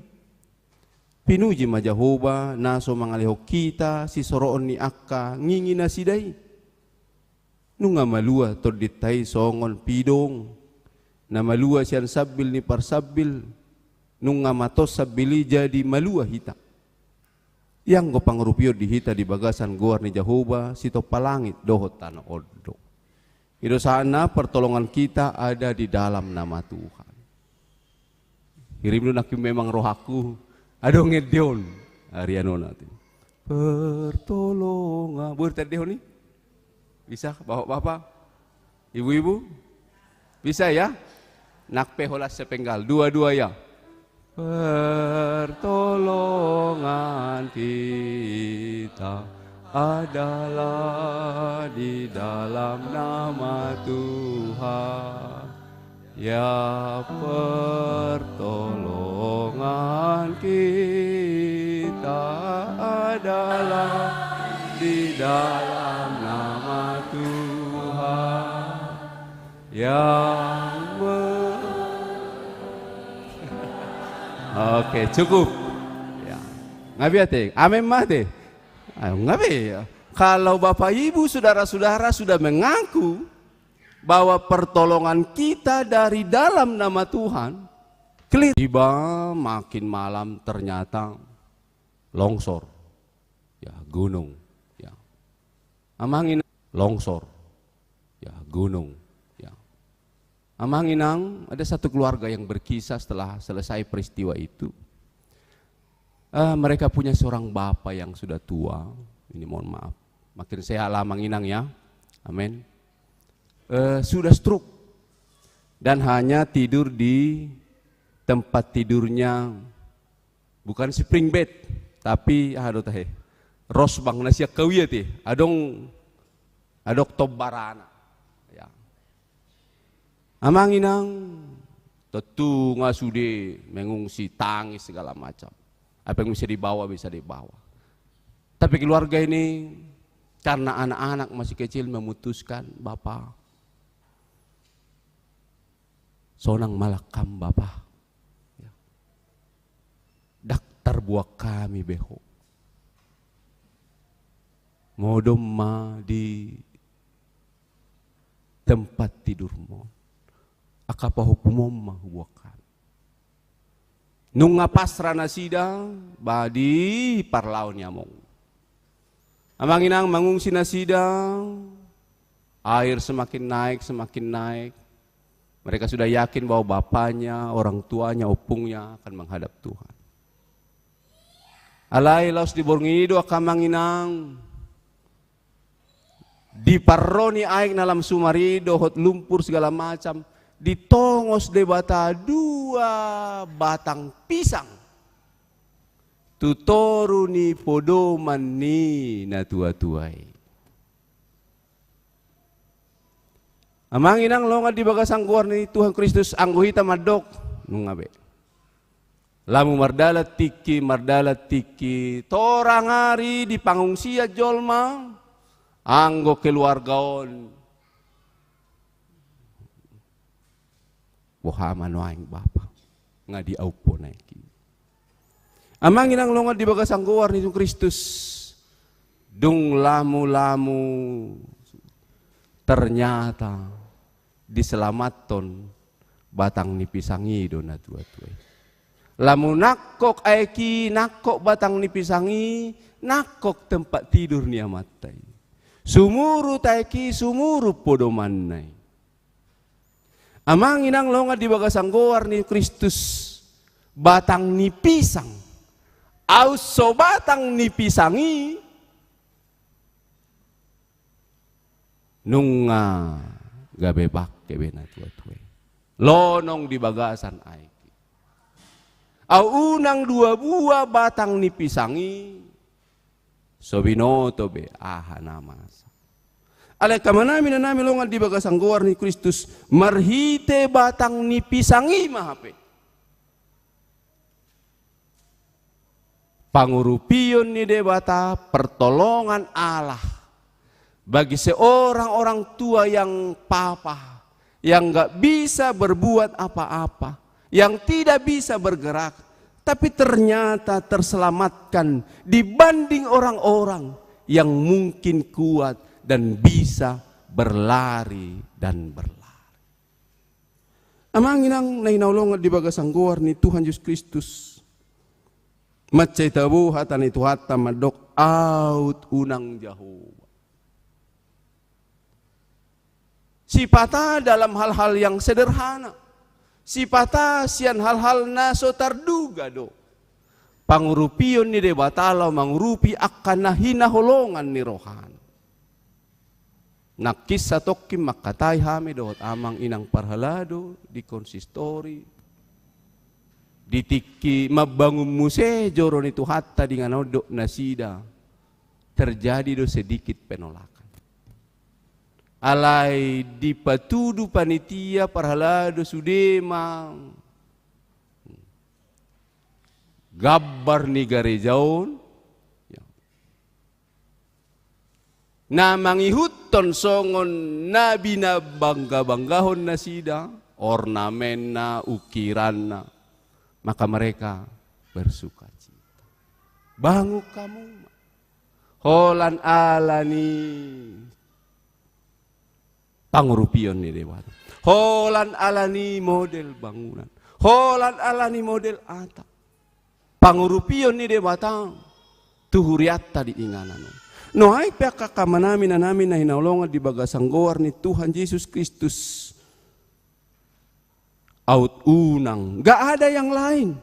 Pinuji ma Jahowa na so mangalehon hita sisoroon ni angka nginginasida i. Nunga malua tondinta i songon pidong na malua sian sambil ni parsambil, Nunga matos sambili jadi malua hita. Ianggo pangurupion di hita di bagasan goar ni Jahowa, sitompa langit dohot tano on do. I do sahatna pertolongan kita ada di dalam nama Tuhan. Hirim do nangkin memang rohangku, adong ende on. Arianona tu. Pertolongan. Boleh tadi honi? Bisa, bapak-bapak? Ibu-ibu? Bisa ya? Nang pe holan sepenggal. Dua-dua ya. Pertolongan kita adalah di dalam nama Tuhan. Ya, pertolongan kita adalah di dalam nama Tuhan yang me-, oke, cukup. Ya. Nga be ate? Amen ma ate? Ayo, nga be. Kalau Bapak Ibu, saudara-saudara sudah mengaku bahwa pertolongan kita dari dalam nama Tuhan, clear. Tiba makin malam ternyata longsor. Ya, gunung. Ya. Amang inang, longsor. Ya, gunung. Ya. Amang inang, ada satu keluarga yang berkisah setelah selesai peristiwa itu. Eh, mereka punya seorang bapak yang sudah tua. Ini mohon maaf. Makin sehat lah Amang Inang ya. Amin. Eh, sudah stroke. Dan hanya tidur di tempat tidurnya, bukan spring bed, tapi, aha do tahe, rosbang na sian hau i ate. Adong, adong tombarana. Ya. Amang inang, tontu nga sude mengungsi, tangis segala macam. Apa yang bisa dibawa, bisa dibawa. Tapi keluarga ini karena anak-anak masih kecil memutuskan, "Bapa, sonang ma langkam Bapa. Ya. Ndang tarbuat hami be Ho. Modom ma di tempat tidurmon. Angka pahompuon ma hubuat hami." Nunga pasrah nasida, ba di parlao ni among. Amang inang mangungsi nasida, air semakin naik, semakin naik. Mereka sudah yakin bahwa bapaknya, orang tuanya, ompungnya akan menghadap Tuhan. Alai laos di borngin i do angka amang inang, di parro ni aek na lam sumar i dohot lumpur segala macam, ditongos Debata dua batang pisang tu toru ni podoman ni natua-tua i. Amang inang longan di bagasan goar ni Tuhan Kristus, anggo hita mandok, nunga be. Lamu mardalan tingki, mardalan tingki, torang ari di pangungsian jolma, anggo keluarga on. Boha ma nuaeng Bapa, nga diampuna i. Amang inang longan di bagasan goar ni Kristus, dung lamu-lamu ternyata diselamathon batang ni pisang i do natua-tua i. Lamu nangkok aek i, nangkok batang ni pisang i, nangkok tempat tidur ni amanta i. Sumurut aek i, sumurut podomanna i. Amang inang longan di bagasan goar ni Kristus, batang ni pisang, aut so batang ni pisang i, nunga gabe bangke be natua-tua i. Lonong di bagasan aek i. Aut unang dua buah batang ni pisang i, so binoto be aha na masa. Alai angka amanami, inanami longan di bagasan goar ni Kristus, marhite batang ni pisang i ma hape pangurupion ni Debata, pertolongan Allah bagi seorang orang tua yang papa, yang nggak bisa berbuat apa-apa, yang tidak bisa bergerak, tapi ternyata terselamatkan dibanding orang-orang yang mungkin kuat dan bisa berlari dan berlari. Amang inang na hinaholongan di bagasan goar ni Tuhan Jesus Kristus. Mansai tabo hata ni Tuhanta mandok, aut unang Jahowa. Sipata dalam hal-hal yang sederhana. Sipata sian hal-hal na so tarduga do. Pangurupion ni Debata laho mangurupi angka na hinaholongan ni rohana. Nangkin satongkin mangkatai hami dohot amang inang parhalado di konsistori. Di tingki mambangun muse joro ni Tuhanta di inganan on dohot nasida. Terjadi do sedikit penolakan. Alai dipatudu panitia parhalado sude ma gambar ni gareja on. Ya. Na mangihuthon songon na binabangga-banggahon nasida, ornamenna, ukiranna. Maka mereka bersukacita. Bangun hamu ma. Holan ala ni pangurupion ni Debata. Holan ala ni model bangunan. Holan ala ni model atap. Pangurupion ni Debata tu hurianta di inganan on. Nuaeng pe angka amanami inanami na hinaholongan di bagasan goar ni Tuhan Jesus Kristus. Aut unang, nggak ada yang lain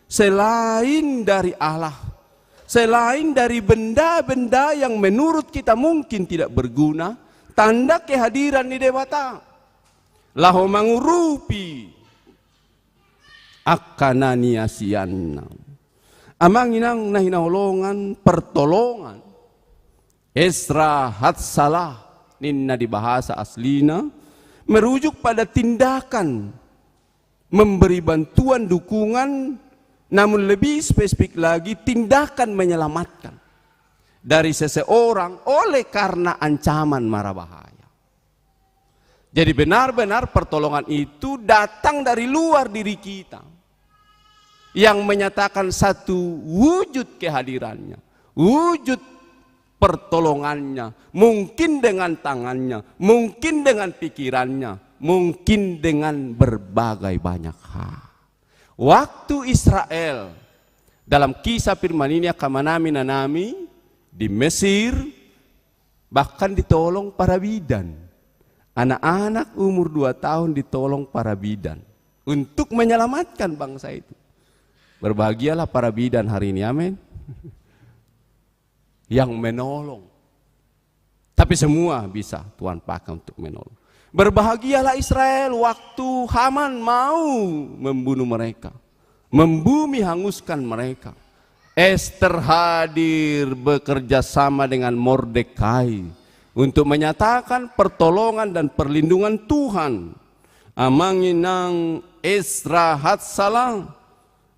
selain dari Allah, selain dari benda-benda yang menurut kita mungkin tidak berguna, tanda kehadiran ni Debata. Laho mangurupi angka na niasianna. Amang inang na hinaholongan, pertolongan Ezra Hatsalah ninna di bahasa aslina, merujuk pada tindakan memberi bantuan dukungan, namun lebih spesifik lagi tindakan menyelamatkan dari seseorang oleh karena ancaman mara bahaya. Jadi benar-benar pertolongan itu datang dari luar diri kita. Yang menyatakan satu wujud kehadirannya, wujud pertolongannya, mungkin dengan tangannya, mungkin dengan pikirannya, mungkin dengan berbagai banyak hal. Waktu Israel dalam kisah firman ini, angka amanami inanami, di Mesir, bahkan ditolong parabidan. Anak-anak umur dua tahun ditolong parabidan untuk menyelamatkan bangsa itu. Berbahagialah parabidan hari ini, amin. Yang menolong. Tapi semua bisa Tuhan pakai untuk menolong. Berbahagialah Israel waktu Haman mau membunuh mereka, membumi hanguskan mereka. Ester hadir bekerja sama dengan Mordekai untuk menyatakan pertolongan dan perlindungan Tuhan. Amang inang, Ezra Hatsalah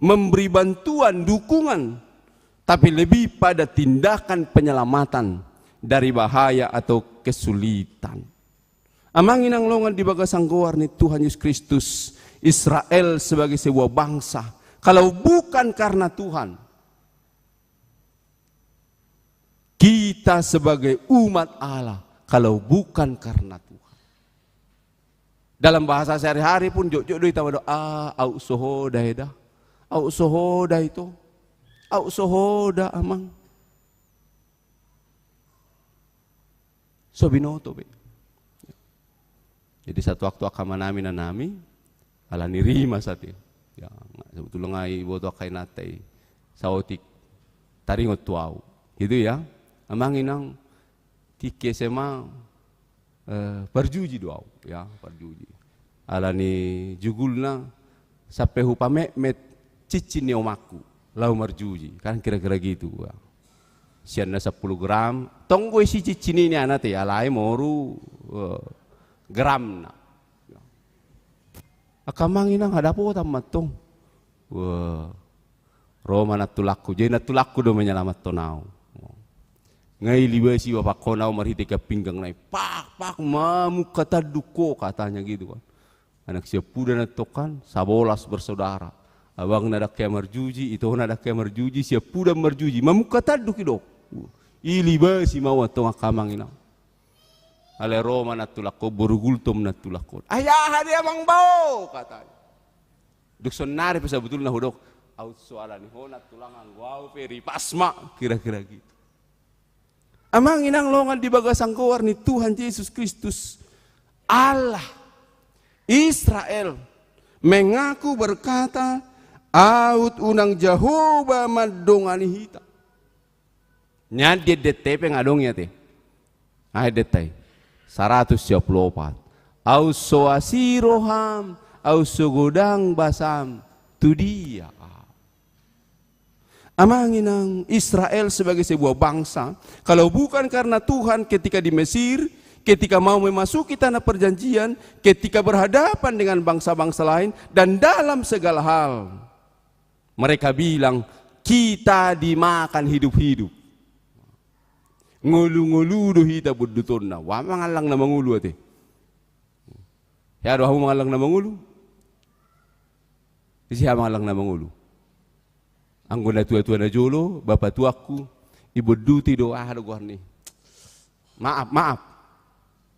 memberi bantuan, dukungan, tapi lebih pada tindakan penyelamatan dari bahaya atau kesulitan. Amang inang na hinaholongan di bagasan goar ni Tuhan Yesus Kristus, Israel sebagai sebuah bangsa, kalau bukan karena Tuhan, kita sebagai umat Allah, kalau bukan karena Tuhan. Dalam bahasa sehari-hari pun jotjot do hita mandok, ah, aut so hoda eda. Aut so hoda ito. Aut so hoda, amang. So binoto be. Jadi satu waktu angka amanami inanami, ala ni rimas ate. Ya, sebetulna nga iboto angka inanta i saotik taringot tu au. Gitu ya. Amang inang, tingki S M A, eh, parjuji do au, ya, parjuji. Ala ni jugulna, sampe hupametmet cincin ni omakku laho marjuji, kan kira-kira gitu gua. Sian na sampulu gram, tong do isi cincin i nian ate, alai moru, eh, gramna. Angka amang inang, hadapotan ma tong. Wah. Ro ma nantulangku, jadi nantulangku do menyelamathon au. Nga ilibasi bapakkon au marhite ikan pinggang na i, pak, pak, mamungka tanduk ho, katanya gitu kan. Anak siampudan antong kan, sabolas bersaudara. Abangna ndang hea marjuji, itona ndang hea marjuji, siampudan marjuji, mamungka tanduk i do. Ilibasi ma au antong angka amang inang. Alai ro ma nantulangkon, boru Gultom nantulangkon. Ai aha do amang bao, katanya. Dung sonari pe sabotulna hudok, au so ala ni ho nantulang, anggo au pe rimas ma, kira-kira gitu. Amang inang longan di bagasan goar ni Tuhan Jesus Kristus, Allah Israel mengaku berkata, aut unang Jahowa mandongani hita. Nian di endenta i pe nga adong i ate. Aha endenta i? Saratus sia pulu opat. Au so asi roham, au so godang basam, tu dia au. Amang inang, Israel sebagai sebuah bangsa, kalau bukan karena Tuhan ketika di Mesir, ketika mau memasuki tanah perjanjian, ketika berhadapan dengan bangsa-bangsa lain, dan dalam segala hal, mereka bilang, kita dimakan hidup-hidup. Ngolu-ngolu do hita bondutonna. Ua mangallang na mangolu ate. Hea do hamu mangallang na mangolu? Ise hea mangallang na mangolu? Anggo na tua-tua na jolo, bapa tuangku, ibonduti do, aha do goarni? Maaf, maaf.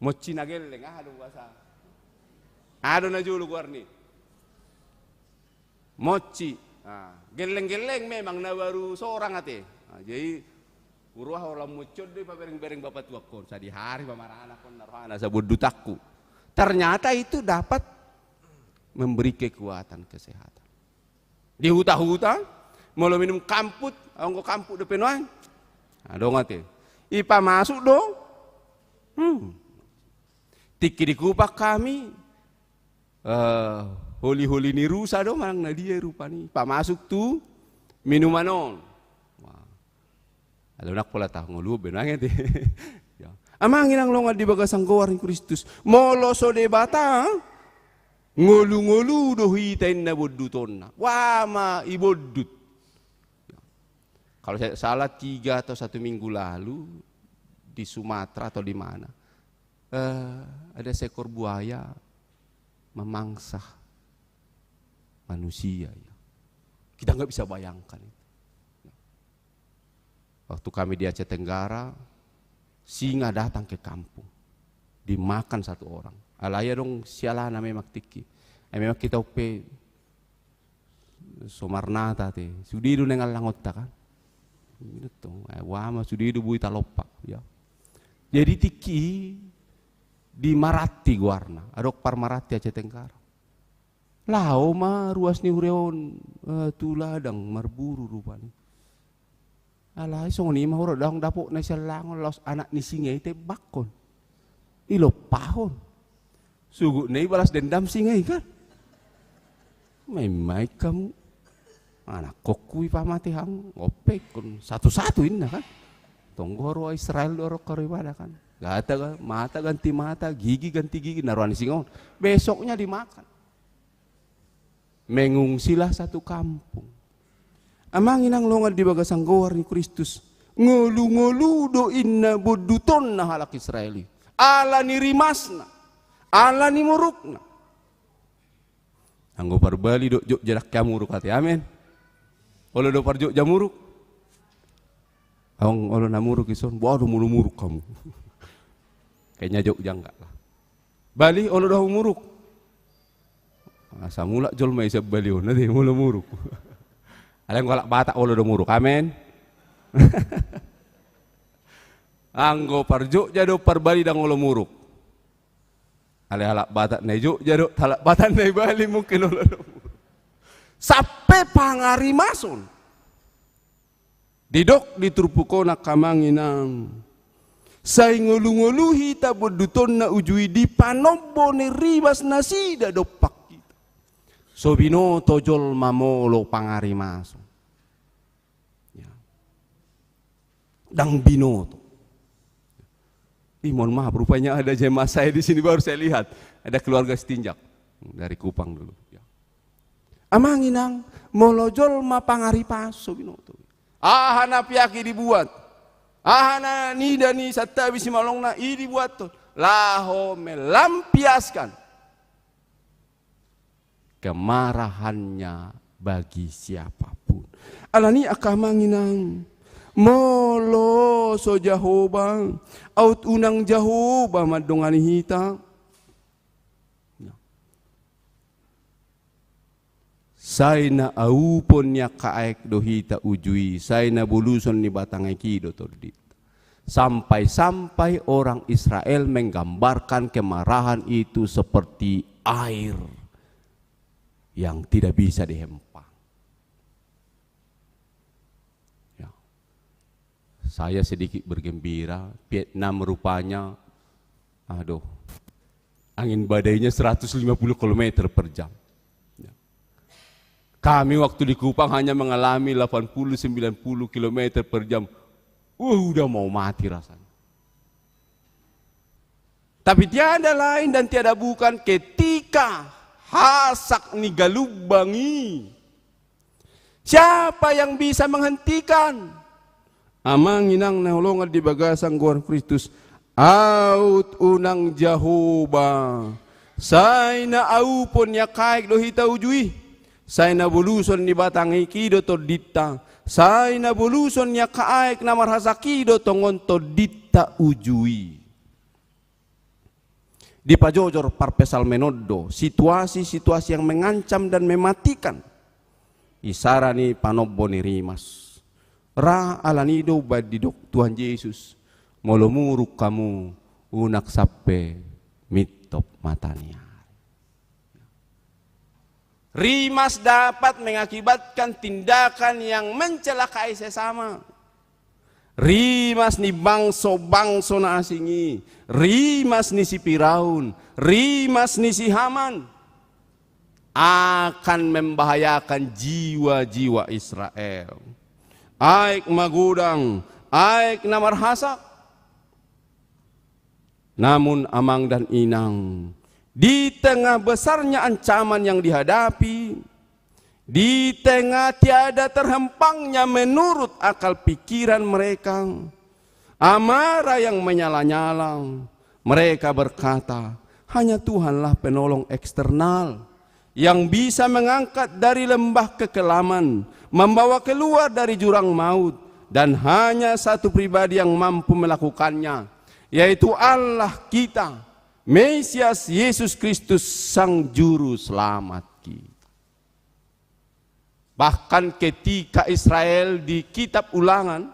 Monci na gelleng, aha do bahasa? Aha do na jolo goarni? Monci. Ah, gelleng-gelleng memang na baru sorang ate. Ah, jadi, huroha holan monci on do ipabereng-bereng bapa tuangkon. Sadihari pamaranakkon na rohana asa bondutanku. Ternyata itu dapat memberi kekuatan, kesehatan. Di huta-huta, molo minum kamput, anggo kamput dope nuaeng. Adong ate. Ipamasuk do. Hmm. Tingki di Kupang hami, eh, holi-holi ni rusa do manang na dia rupani. Pamasuk tu minuman on. Wah. Alai unang pola tahu ngolu be nuaeng ate. Ya. Amang inang longan di bagasan goar ni Kristus. Molo so Debata, ngolu-ngolu do hita inna bondutonna. Ua ma ibondut. Kalau saya salah, tiga atau satu minggu lalu di Sumatera atau di mana, eh, ada seekor buaya memangsa manusia, ya. Kita nggak bisa bayangkan itu. Waktu kami di Aceh Tenggara, singa datang ke kampung, dimakan satu orang. Alai adong sialana memang tingki. Eh, memang kita uppe so marnata te. Sude do naeng allangonta kan. Gitu. Eh, ua ma sude do boi talompa, ya. Jadi tingki di Maranti goarna. Adong par Maranti Aceh Tenggara. Laho ma ruas ni huria on, eh, tu ladang marburu rupani. Alai songon i ma huroha, ndang dapotna siallangon, laos anak ni singa i tembakkon. Ilompahon. Sugutna i balas dendam singa i kan. Main-main hamu. Anakkonku i pamate hamu. Ope ingkon satu-satu inna kan. Tong do haroa Israel do haroa ibadah kan. Mata ganti mata, gigi ganti gigi, na roa ni singa on. Besoknya dimakan. Mengungsilah satu kampung. Amang inang longan di bagasan goar ni Kristus. Ngolu-ngolu do inna bondutonna halak Israel i. Ala ni rimasna. Ala ni murukna. Anggo parbali do Jogja, ndang hea muruk ate. Amen. Olo do par Jogja muruk? Aung olo na muruk ison, boha do molo muruk hamu. Kayaknya Jogja enggak lah. Bali, olo do hamu muruk? Asa mulak jolma i sian Bali on, ate, molo muruk. Alai anggo halak Batak olo do muruk. Amen. Anggo par Jogja do par Bali ndang olo muruk. Alai halak Batak na i Jogja dohot halak Batak na i Bali mungkin olo do muruk. Sampe pangarimason. Didok di turpuk on angka amang inang. Sai ngolu-ngolu hita bondutonna uju i dipanombo ni rimas nasida dompak hita. So binoto jolma molo pangarimason. Ya. Ndang binoto. Ih, mohon maaf, rupanya ada jemaah saya di sini, baru saya lihat. Ada keluarga Sitinjak dari Kupang dulu. Ya. Amang inang, molo jolma pangarimason so binoto. Aha na peak i dibuat. Aha na nida ni santabi simalongna i dibuathon. Laho melampiaskan kemarahannya bagi siapapun. Alani angka amang inang, Molo so Jahowa, aut unang Jahowa mandongani hita. Sai na aupon ni angka aek do hita uju i, sai na boluson ni batang aek i do tondinta. Sampai-sampai orang Israel menggambarkan kemarahan itu seperti air yang tidak bisa dihempa. Ya. Saya sedikit bergembira, Vietnam rupanya, aduh, angin badainya seratus lima puluh kilometer per jam. Ya. Kami waktu di Kupang hanya mengalami delapan puluh, sembilan puluh kilometer per jam. Wah, udah mau mati rasanya. Tapi tiada lain dan tiada bukan ketika hasak ni galumbang i. Siapa yang bisa menghentikan? Amang inang na hinaholongan di bagasan goar Kristus, aut unang Jahowa, sai na aupon ni angka aek do hita uju i, sai na boluson ni batang aek i do tondinta, sai na boluson ni angka aek na marhasak i do tongon tondinta uju i. Dipajojor parpsalmen on do situasi-situasi yang mengancam dan mematikan. Isara ni panombo ni rimas. Ra ala ni i do umbaen didok Tuhan Jesus, molo muruk hamu, unang sampe mintop mata ni ari. Rimas dapat mengakibatkan tindakan yang mencelakai sesama. Rimas ni bangso-bangso na asing i, rimas ni si Firaun, rimas ni si Haman akan membahayakan jiwa-jiwa Israel. Aek magodang, aek na marhasak. Namun, amang dan inang, di tengah besarnya ancaman yang dihadapi, di tengah tiada terhempangnya menurut akal pikiran mereka, amarah yang menyala-nyala, mereka berkata, "Hanya Tuhanlah penolong eksternal yang bisa mengangkat dari lembah kekelaman, membawa keluar dari jurang maut, dan hanya satu pribadi yang mampu melakukannya, yaitu Allah kita, Mesias Yesus Kristus, Sang Juru Selamat kita." Bahkan ketika Israel di kitab Ulangan,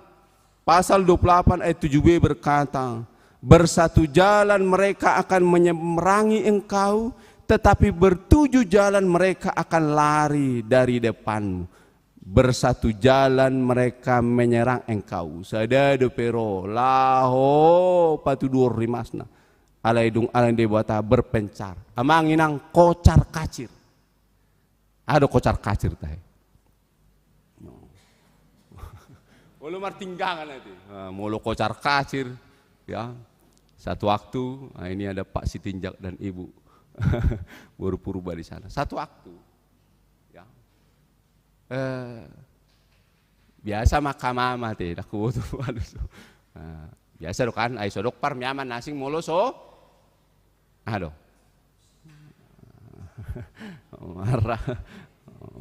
pasal dua puluh delapan ayat tujuh b berkata, "Bersatu jalan mereka akan menyeberangi engkau, tetapi bertujuh jalan mereka akan lari dari depanmu." Bersatu jalan mereka menyerang engkau. Sada dope ro laho patuduhon rimasna. Alai dung ala ni Debata berpencar. Amang inang, kocar kacir. Aha do kocar kacir tahe? Molo martinggangan nanti. Nah, molo kocar kacir, ya. Satu waktu, nah, ini ada Pak Sitinjak dan Ibu boru Purba di sana. Satu waktu, ya. Eh, biasa ma angka mama te, ndang huboto. Aduh, so. Nah, biasa do kan, ai so dok parmeaman na asing molo so. Aduh. Mara,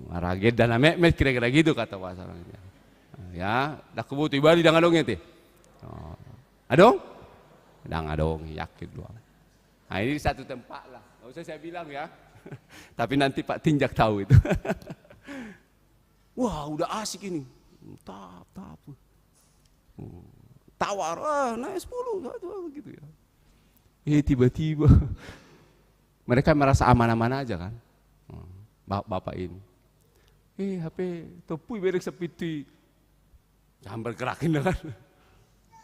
mara gedda na metmet kira-kira gitu kata bahasa orang. Ya, ndang huboto, i bali ndang adong i te. Oh. Adong? Ndang adong, yakin do au. Nah, ini satu tempat lah. Nggak usah saya bilang ya. Tapi nanti Pak Tinjak tahu itu. Wah, udah asik ini. Tap, tap. Tawar, ah, naik sepuluh, satu, gitu ya. Eh, tiba-tiba mereka merasa aman-aman aja kan. Ba-, bapak ini. Eh, hape tompu i bereng sapintu i. Jangan bergerak ini kan.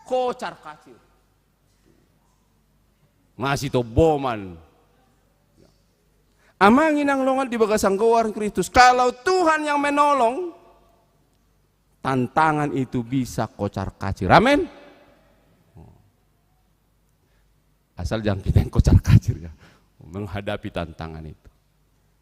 Kocar kacir. Masih toboman. Amang inang longan di bagasan goar Kristus. Kalau Tuhan yang menolong, tantangan itu bisa kocar kacir. Amin. Asal jangan kita yang kocar kacir ya. Menghadapi tantangan itu.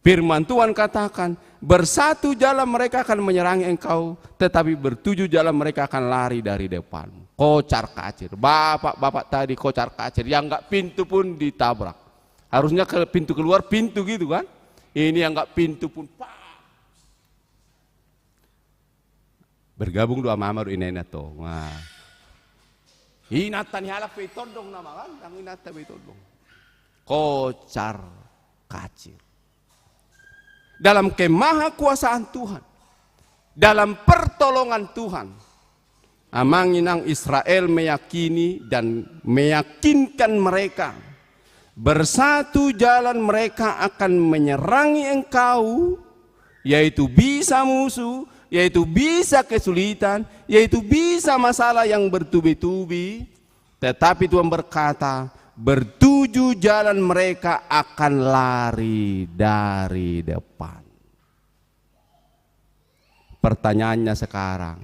Firman Tuhan katakan, "Bersatu jalan mereka akan menyerang engkau, tetapi bertujuh jalan mereka akan lari dari depanmu." Kocar kacir. Bapak-bapak tadi kocar kacir. Yang nggak pintu pun ditabrak. Harusnya ke pintu keluar, pintu gitu kan. Ini yang nggak pintu pun, pak. Bergabung do amama dohot inana tong. Nah. Inanta ni halak pe itondong nama kan, nang inanta pe itondong. Kocar kacir. Dalam kemahakuasaan Tuhan, dalam pertolongan Tuhan, amang inang, Israel meyakini dan meyakinkan mereka, bersatu jalan mereka akan menyerangi engkau, yaitu bisa musuh, yaitu bisa kesulitan, yaitu bisa masalah yang bertubi-tubi. Tetapi Tuhan berkata, bertujuh jalan mereka akan lari dari depan. Pertanyaannya sekarang,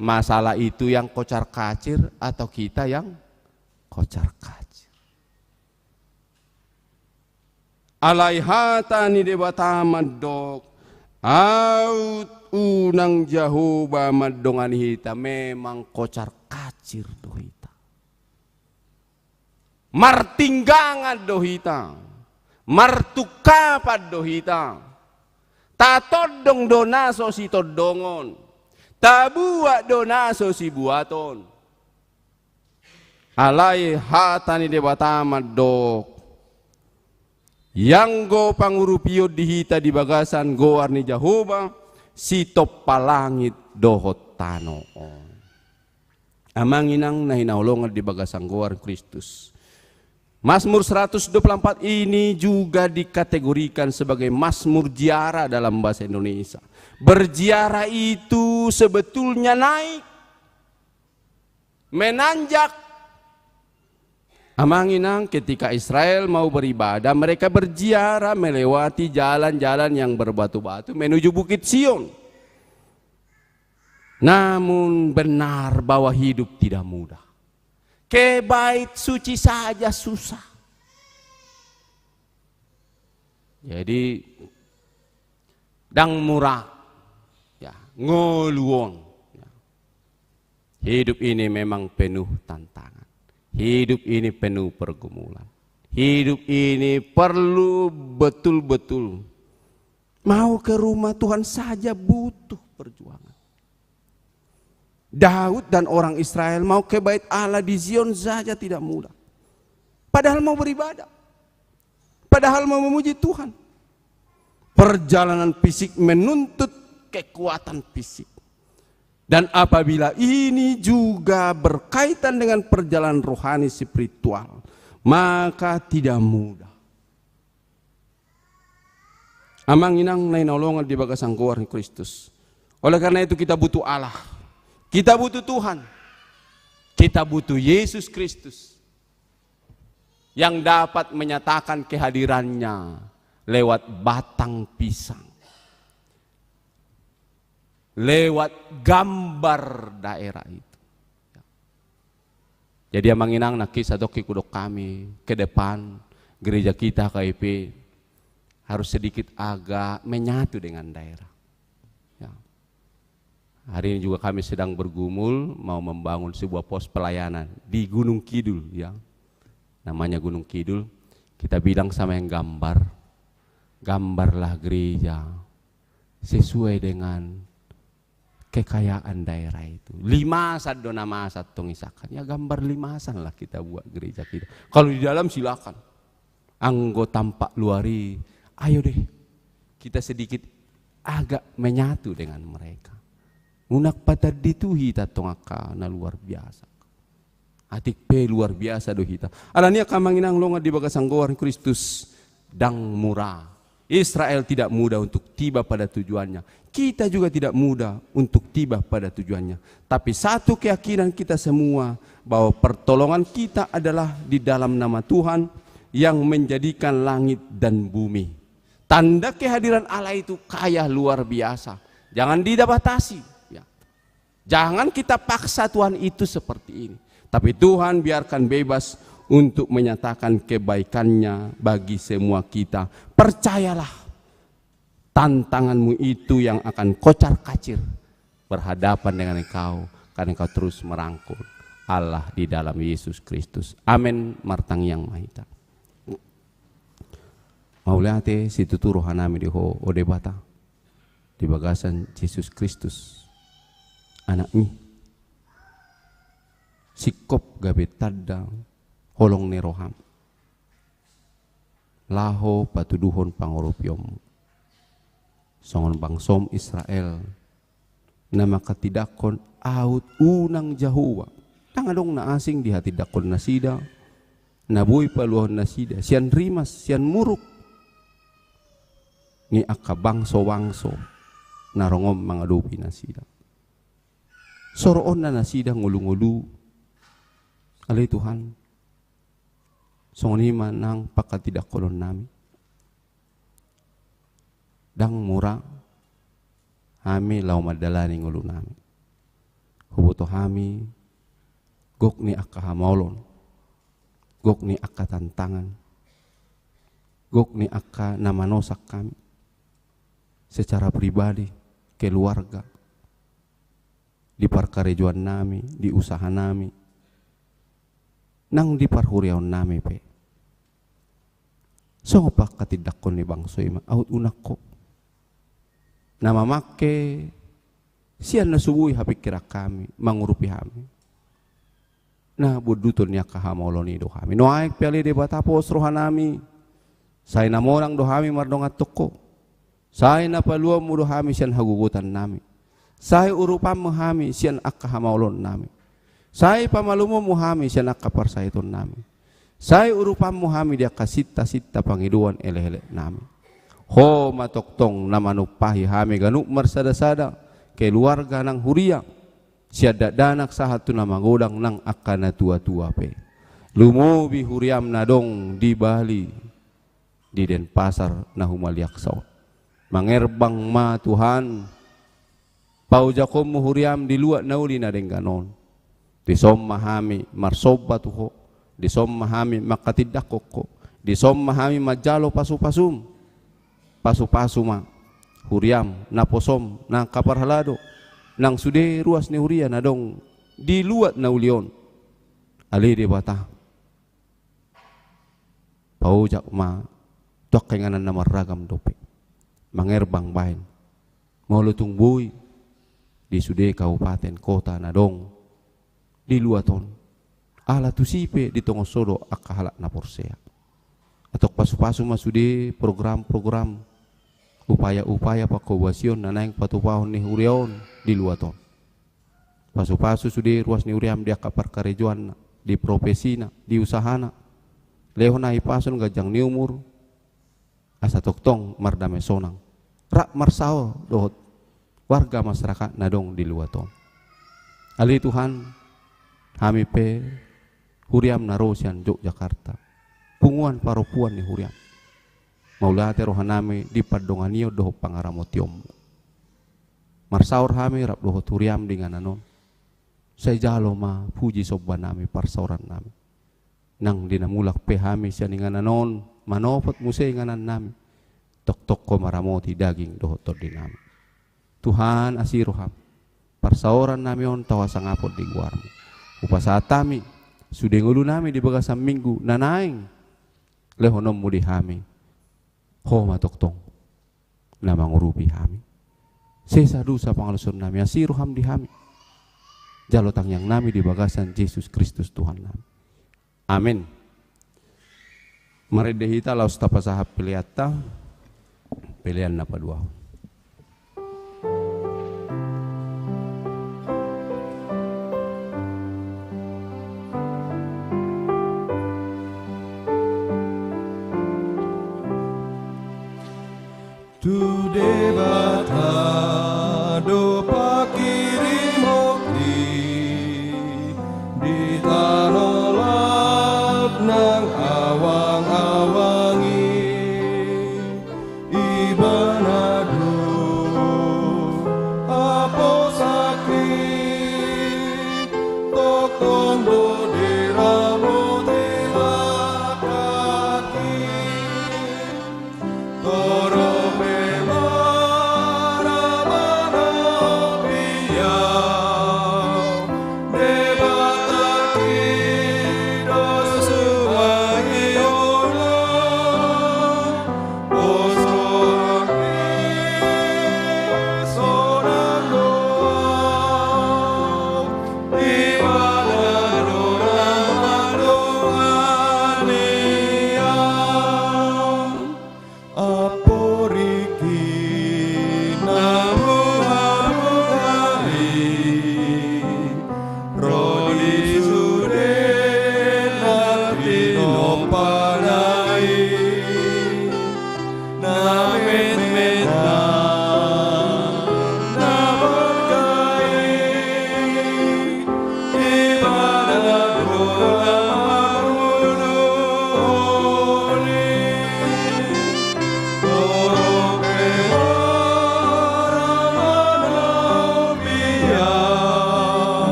masalah itu yang kocar-kacir atau kita yang kocar-kacir? Alai hata ni Debata mandok, aut unang Jahowa mandongani hita, memang kocar-kacir do hita. Martinggangan do hita, martungkapan do hita. Tatondong do na so sitondongon, tabuat do na so sibuaton. Alai hata ni Debata mandok, ianggo pangurupion di hita di bagasan goar ni Jahowa, sitompa langit dohot tano on. Amang inang na hinaholongan di bagasan goar Kristus. Mazmur seratus dua puluh empat ini juga dikategorikan sebagai mazmur ziarah dalam bahasa Indonesia. Berziarah itu sebetulnya naik, menanjak. Amang inang, ketika Israel mau beribadah, mereka berziarah melewati jalan-jalan yang berbatu-batu menuju Bukit Sion. Namun benar bahwa hidup tidak mudah. Ke bait suci saja susah. Jadi, ndang mura, ya, ngolu on. Ya. Hidup ini memang penuh tantangan. Hidup ini penuh pergumulan. Hidup ini perlu betul-betul mau ke rumah Tuhan saja butuh perjuangan. Daud dan orang Israel mau ke bait Allah di Zion saja tidak mudah. Padahal mau beribadah. Padahal mau memuji Tuhan. Perjalanan fisik menuntut kekuatan fisik. Dan apabila ini juga berkaitan dengan perjalanan rohani spiritual, maka tidak mudah. Amang inang na hinaholongan di bagasan goar ni Kristus. Oleh karena itu kita butuh Allah. Kita butuh Tuhan. Kita butuh Yesus Kristus yang dapat menyatakan kehadirannya lewat batang pisang, lewat gambar daerah itu. Jadi amang inang, nangkin sadok hudok hami, ke depan gereja kita K I P harus sedikit agak menyatu dengan daerah. Ya. Hari ini juga kami sedang bergumul mau membangun sebuah pos pelayanan di Gunung Kidul, ya. Namanya Gunung Kidul. Kita bilang sama yang gambar, gambarlah gereja sesuai dengan kekayaan daerah itu. Limasan do na masa tong, misalkan. Ya, gambar limasan lah kita buat gereja kita. Kalau di dalam silakan. Anggo tampak luar i, ayo deh, kita sedikit agak menyatu dengan mereka. Unang patandai tu hita tong angka na luar biasa. Atik pe luar biasa do hita. Alani i amang inang na hinaholongan di bagasan goar ni Kristus, ndang mura. Israel tidak mudah untuk tiba pada tujuannya. Kita juga tidak mudah untuk tiba pada tujuannya. Tapi satu keyakinan kita semua, bahwa pertolongan kita adalah di dalam nama Tuhan yang menjadikan langit dan bumi. Tanda kehadiran Allah itu kaya luar biasa. Jangan dibatasi. Ya. Jangan kita paksa Tuhan itu seperti ini. Tapi Tuhan biarkan bebas untuk menyatakan kebaikannya bagi semua kita. Percayalah, tantanganmu itu yang akan kocar-kacir berhadapan dengan engkau, karena engkau terus merangkul Allah di dalam Yesus Kristus. Amen. Martangiang ma hita. Mauliate situtu rohanami di Ho, o Debata, di bagasan Jesus Kristus. anakmi. Singkop gabe tanda holong ni roham laho patuduhon pangorupionmu. Songon bangsom Israel na mangkatindangkon aut unang Jahowa. Ndang adong na asing dihatindangkon nasida, na boi paluahon nasida sian rimas, sian muruk ni angka bangso-bangso na rongon mangadopi nasida. Soroonna nasida ngolu-ngolu. Ale Tuhan, songon i ma nang pangkatindangkonon nami. Ndang mura hami laho mandalani ngolu nami. Huboto hami gok ni angka hamaolon, gok ni angka tantangan, gok ni angka na manosak hami secara pribadi, keluarga, di parkarejoan nami, di usaha nami, nang di parhuriaon nami pe. Songon pangkatindangkon ni bangso i ma, aut unang Ho. Na mamangke sian na so boi hapingkiran hami, mangurupi hami. Na bonduton ni angka hamaolon i do hami. Nuaeng pe ale Debata, pos roha nami. Sai na monang do hami mardongan tu Ho. Sai na paluaonmu do hami sian hagogotan nami. Sai urupanmu hami sian angka hamaolon nami. Sai pamalumonmu hami sian angka parsahiton nami. Sai urupanmu hami di angka sinta-sinta pangidoan elek-elek nami. Ho ma tongtong na manumpahi hami ganup marsada-sada, keluarga nang huria, sian dakdanak sahat tu na magodang nang angka na tua-tua pe. Lumobi huriam na adong di Bali, di Denpasar na humaliangsa on. Mangerbang ma Tuhan paojakonmu huriam di luat na uli na denggan on. Dison ma hami marsomba tu Ho, dison ma hami mangkatindangkon Ho, dison ma hami manjalo pasu-pasum, pasu-pasu ma huriam, naposom, nang angka parhalado, nang sude ruas ni huria na adong di luat na uli on. Ale Debata, paojak ma tu angka inganan na marragam dope, mangerbang baen, molo tung boi, di sude kabupaten kota na adong di luat on. Ala tusi pe di tonga on do angka halak na porsea. Antong pasu-pasu ma sude program-program, upaya-upaya pangkobasion na naeng patupahon ni huria on di luat on. Pasu-pasu sude ruas ni huriam di angka parkarejoanna, di profesina, di usahana. Lehon hahipason, ganjang ni umur, asa tongtong mardame sonang, rap marsaor dohot warga masyarakat na adong di luat on. Ale Tuhan, hami pe huriam na ro sian Jogjakarta, punguan parompuan ni huriam, mauliate roha nami di pandonganion dohot pangaramotionmu. Marsaor hami rap dohot huriam di inganan on. Sai jalo ma puji somba nami, parsaoran nami. Nang di na mulak pe hami sian inganan on, manopot muse inganan nami, tongtong Ho maramoti daging dohot tondi nami. Tuhan, asi roham, parsaoran nami on tau hasangapon di goarmu. Hupasahat hami sude ngolu nami di bagasan minggu na naeng lehononmu di hami. Ho ma tongtong na mangurupi hami. Sesa dosa pangalaosion nami, asi roham di hami. Jalo tangiang nami di bagasan Jesus Kristus Tuhan nami. Amen. Marende hita laos tapasahat peleanta, pelean na paduahon. Tu Debata do panghirimon i di tano laut nang awang-awang i. Ibana do haposan i, tongtong do diramoti bakti. Toro pe ma na manopi ia.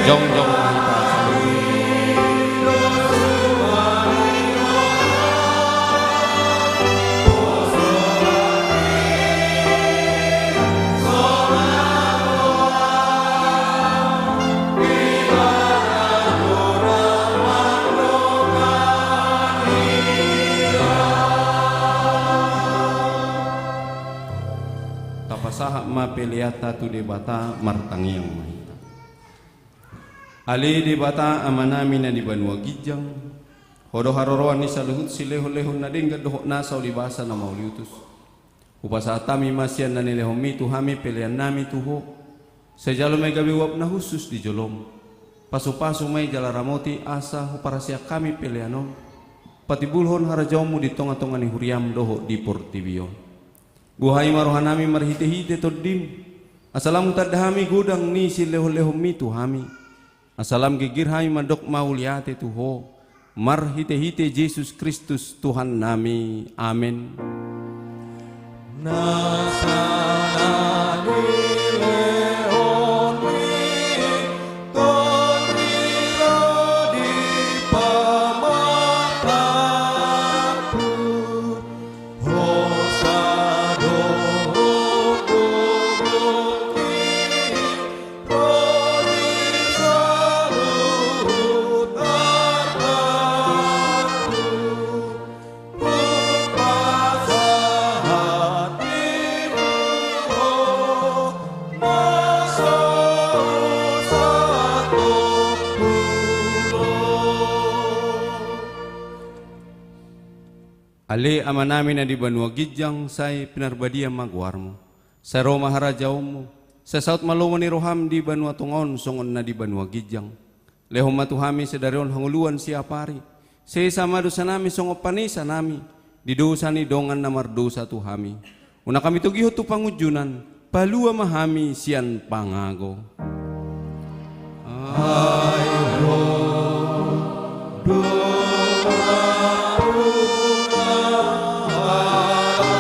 Jongjong ma hita saluhutna. Tapasahat ma peleanta tu Debata, martangiang ma hita. Ale Debata Amanami na di banua ginjang, Ho do haroroan ni saluhut silehonlehon na denggan dohot nasa ulibasa na mauliutus. Hupasahat hami ma sian na nilehonMi tu hami peleannami tu Ho. Sai jalo ma i gabe uap na hushus di joloM. Pasupasu ma i jala ramoti asa huparhaseang hami pelean on, patimbulhon harajaonMu di tongatonga ni huriaM dohot di portibi on. Buhai ma rohanami marhitehite TondiM, asa lam hutanda hami godang ni silehonlehonMi tu hami. Asa lam girgir hami mandok mauliate tu Ho, marhitehite Jesus Kristus Tuhannami. Amen. Nasa na nilehonMi, Tondi ro di pamatangku. Ale Amanami na di banua ginjang, sai pinarbadia ma goarMu. Sai ro ma harajaonMu. Sai saut ma lomo ni rohaM di banua tonga on songon na di banua ginjang. Lehon ma tu hami sadari on hangoluan siapari. Sesa ma dosanami songon panesanami di dosa ni dongan na mardosa tu hami. Unang hami togihon tu pangunjunan, palua ma hami sian pangago. Ai Ho do harajaon, do harajaon,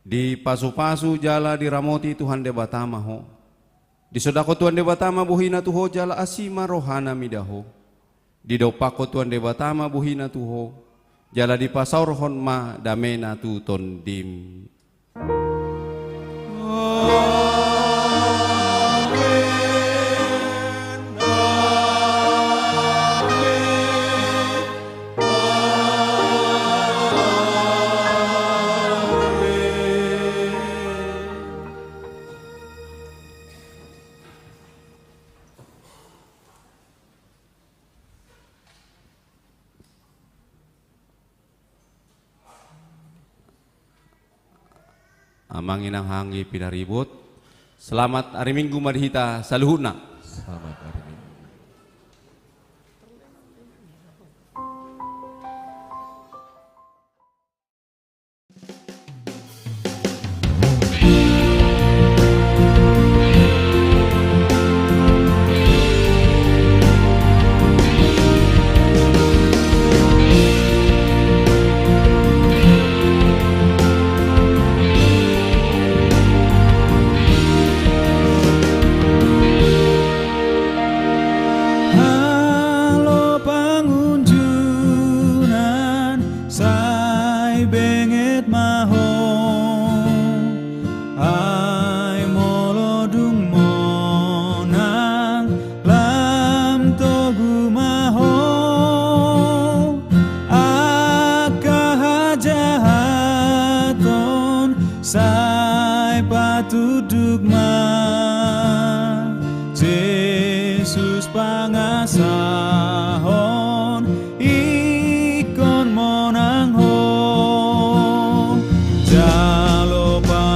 Dipasupasu jala diramoti Tuhan Debata ma ho. Disondangkon Tuhan Debata ma bohina tu ho jala asi ma rohana mida ho. Didompakkon Tuhan Debata ma bohina tu ho, jala dipasaorhon ma damena tu tondim. Amang inang haha anggi pinaribot. Selamat ari Minggu ma di hita saluhutna. Selamat ari Minggu. Halo pangunjunan, sai benget ma ho. Ai molo dung monang, lam togu ma ho. Angka hajahaton sai patunduk ma. Jesus pangasahon, ingkon monang ho. Jalo pa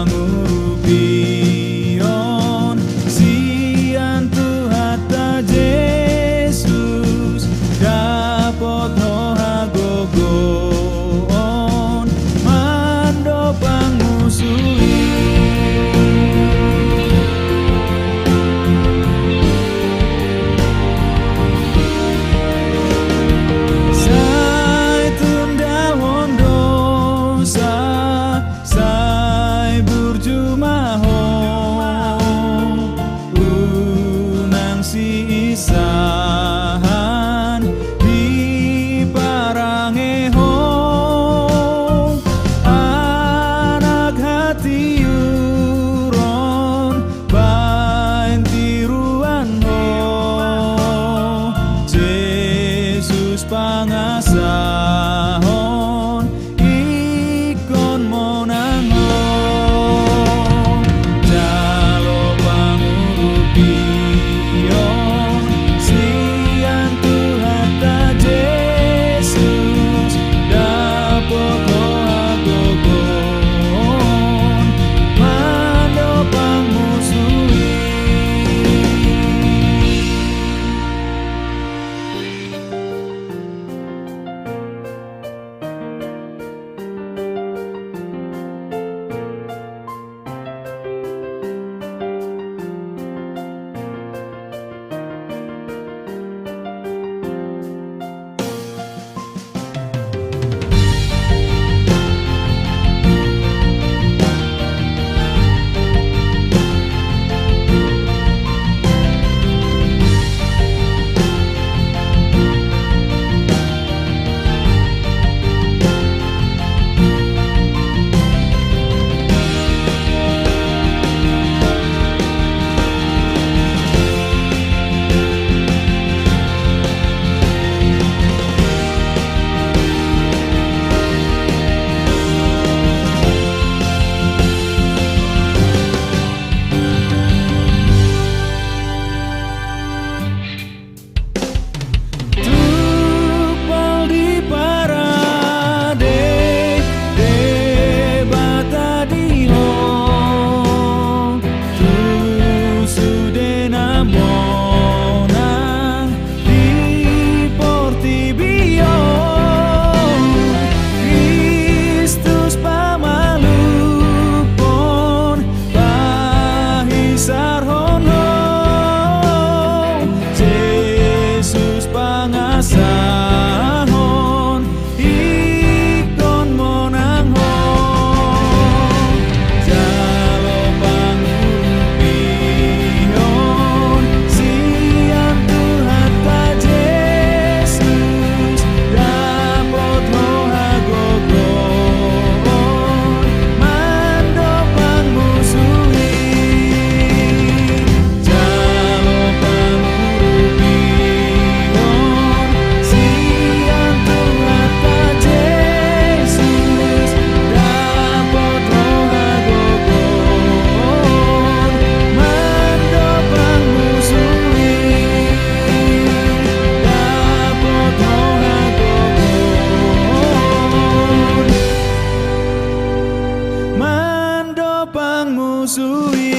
Sui.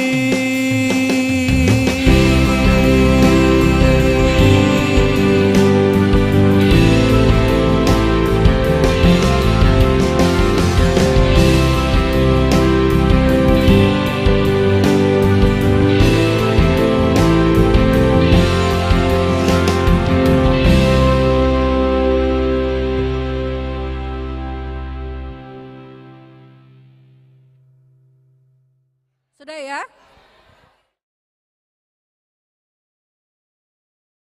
Sudah ya?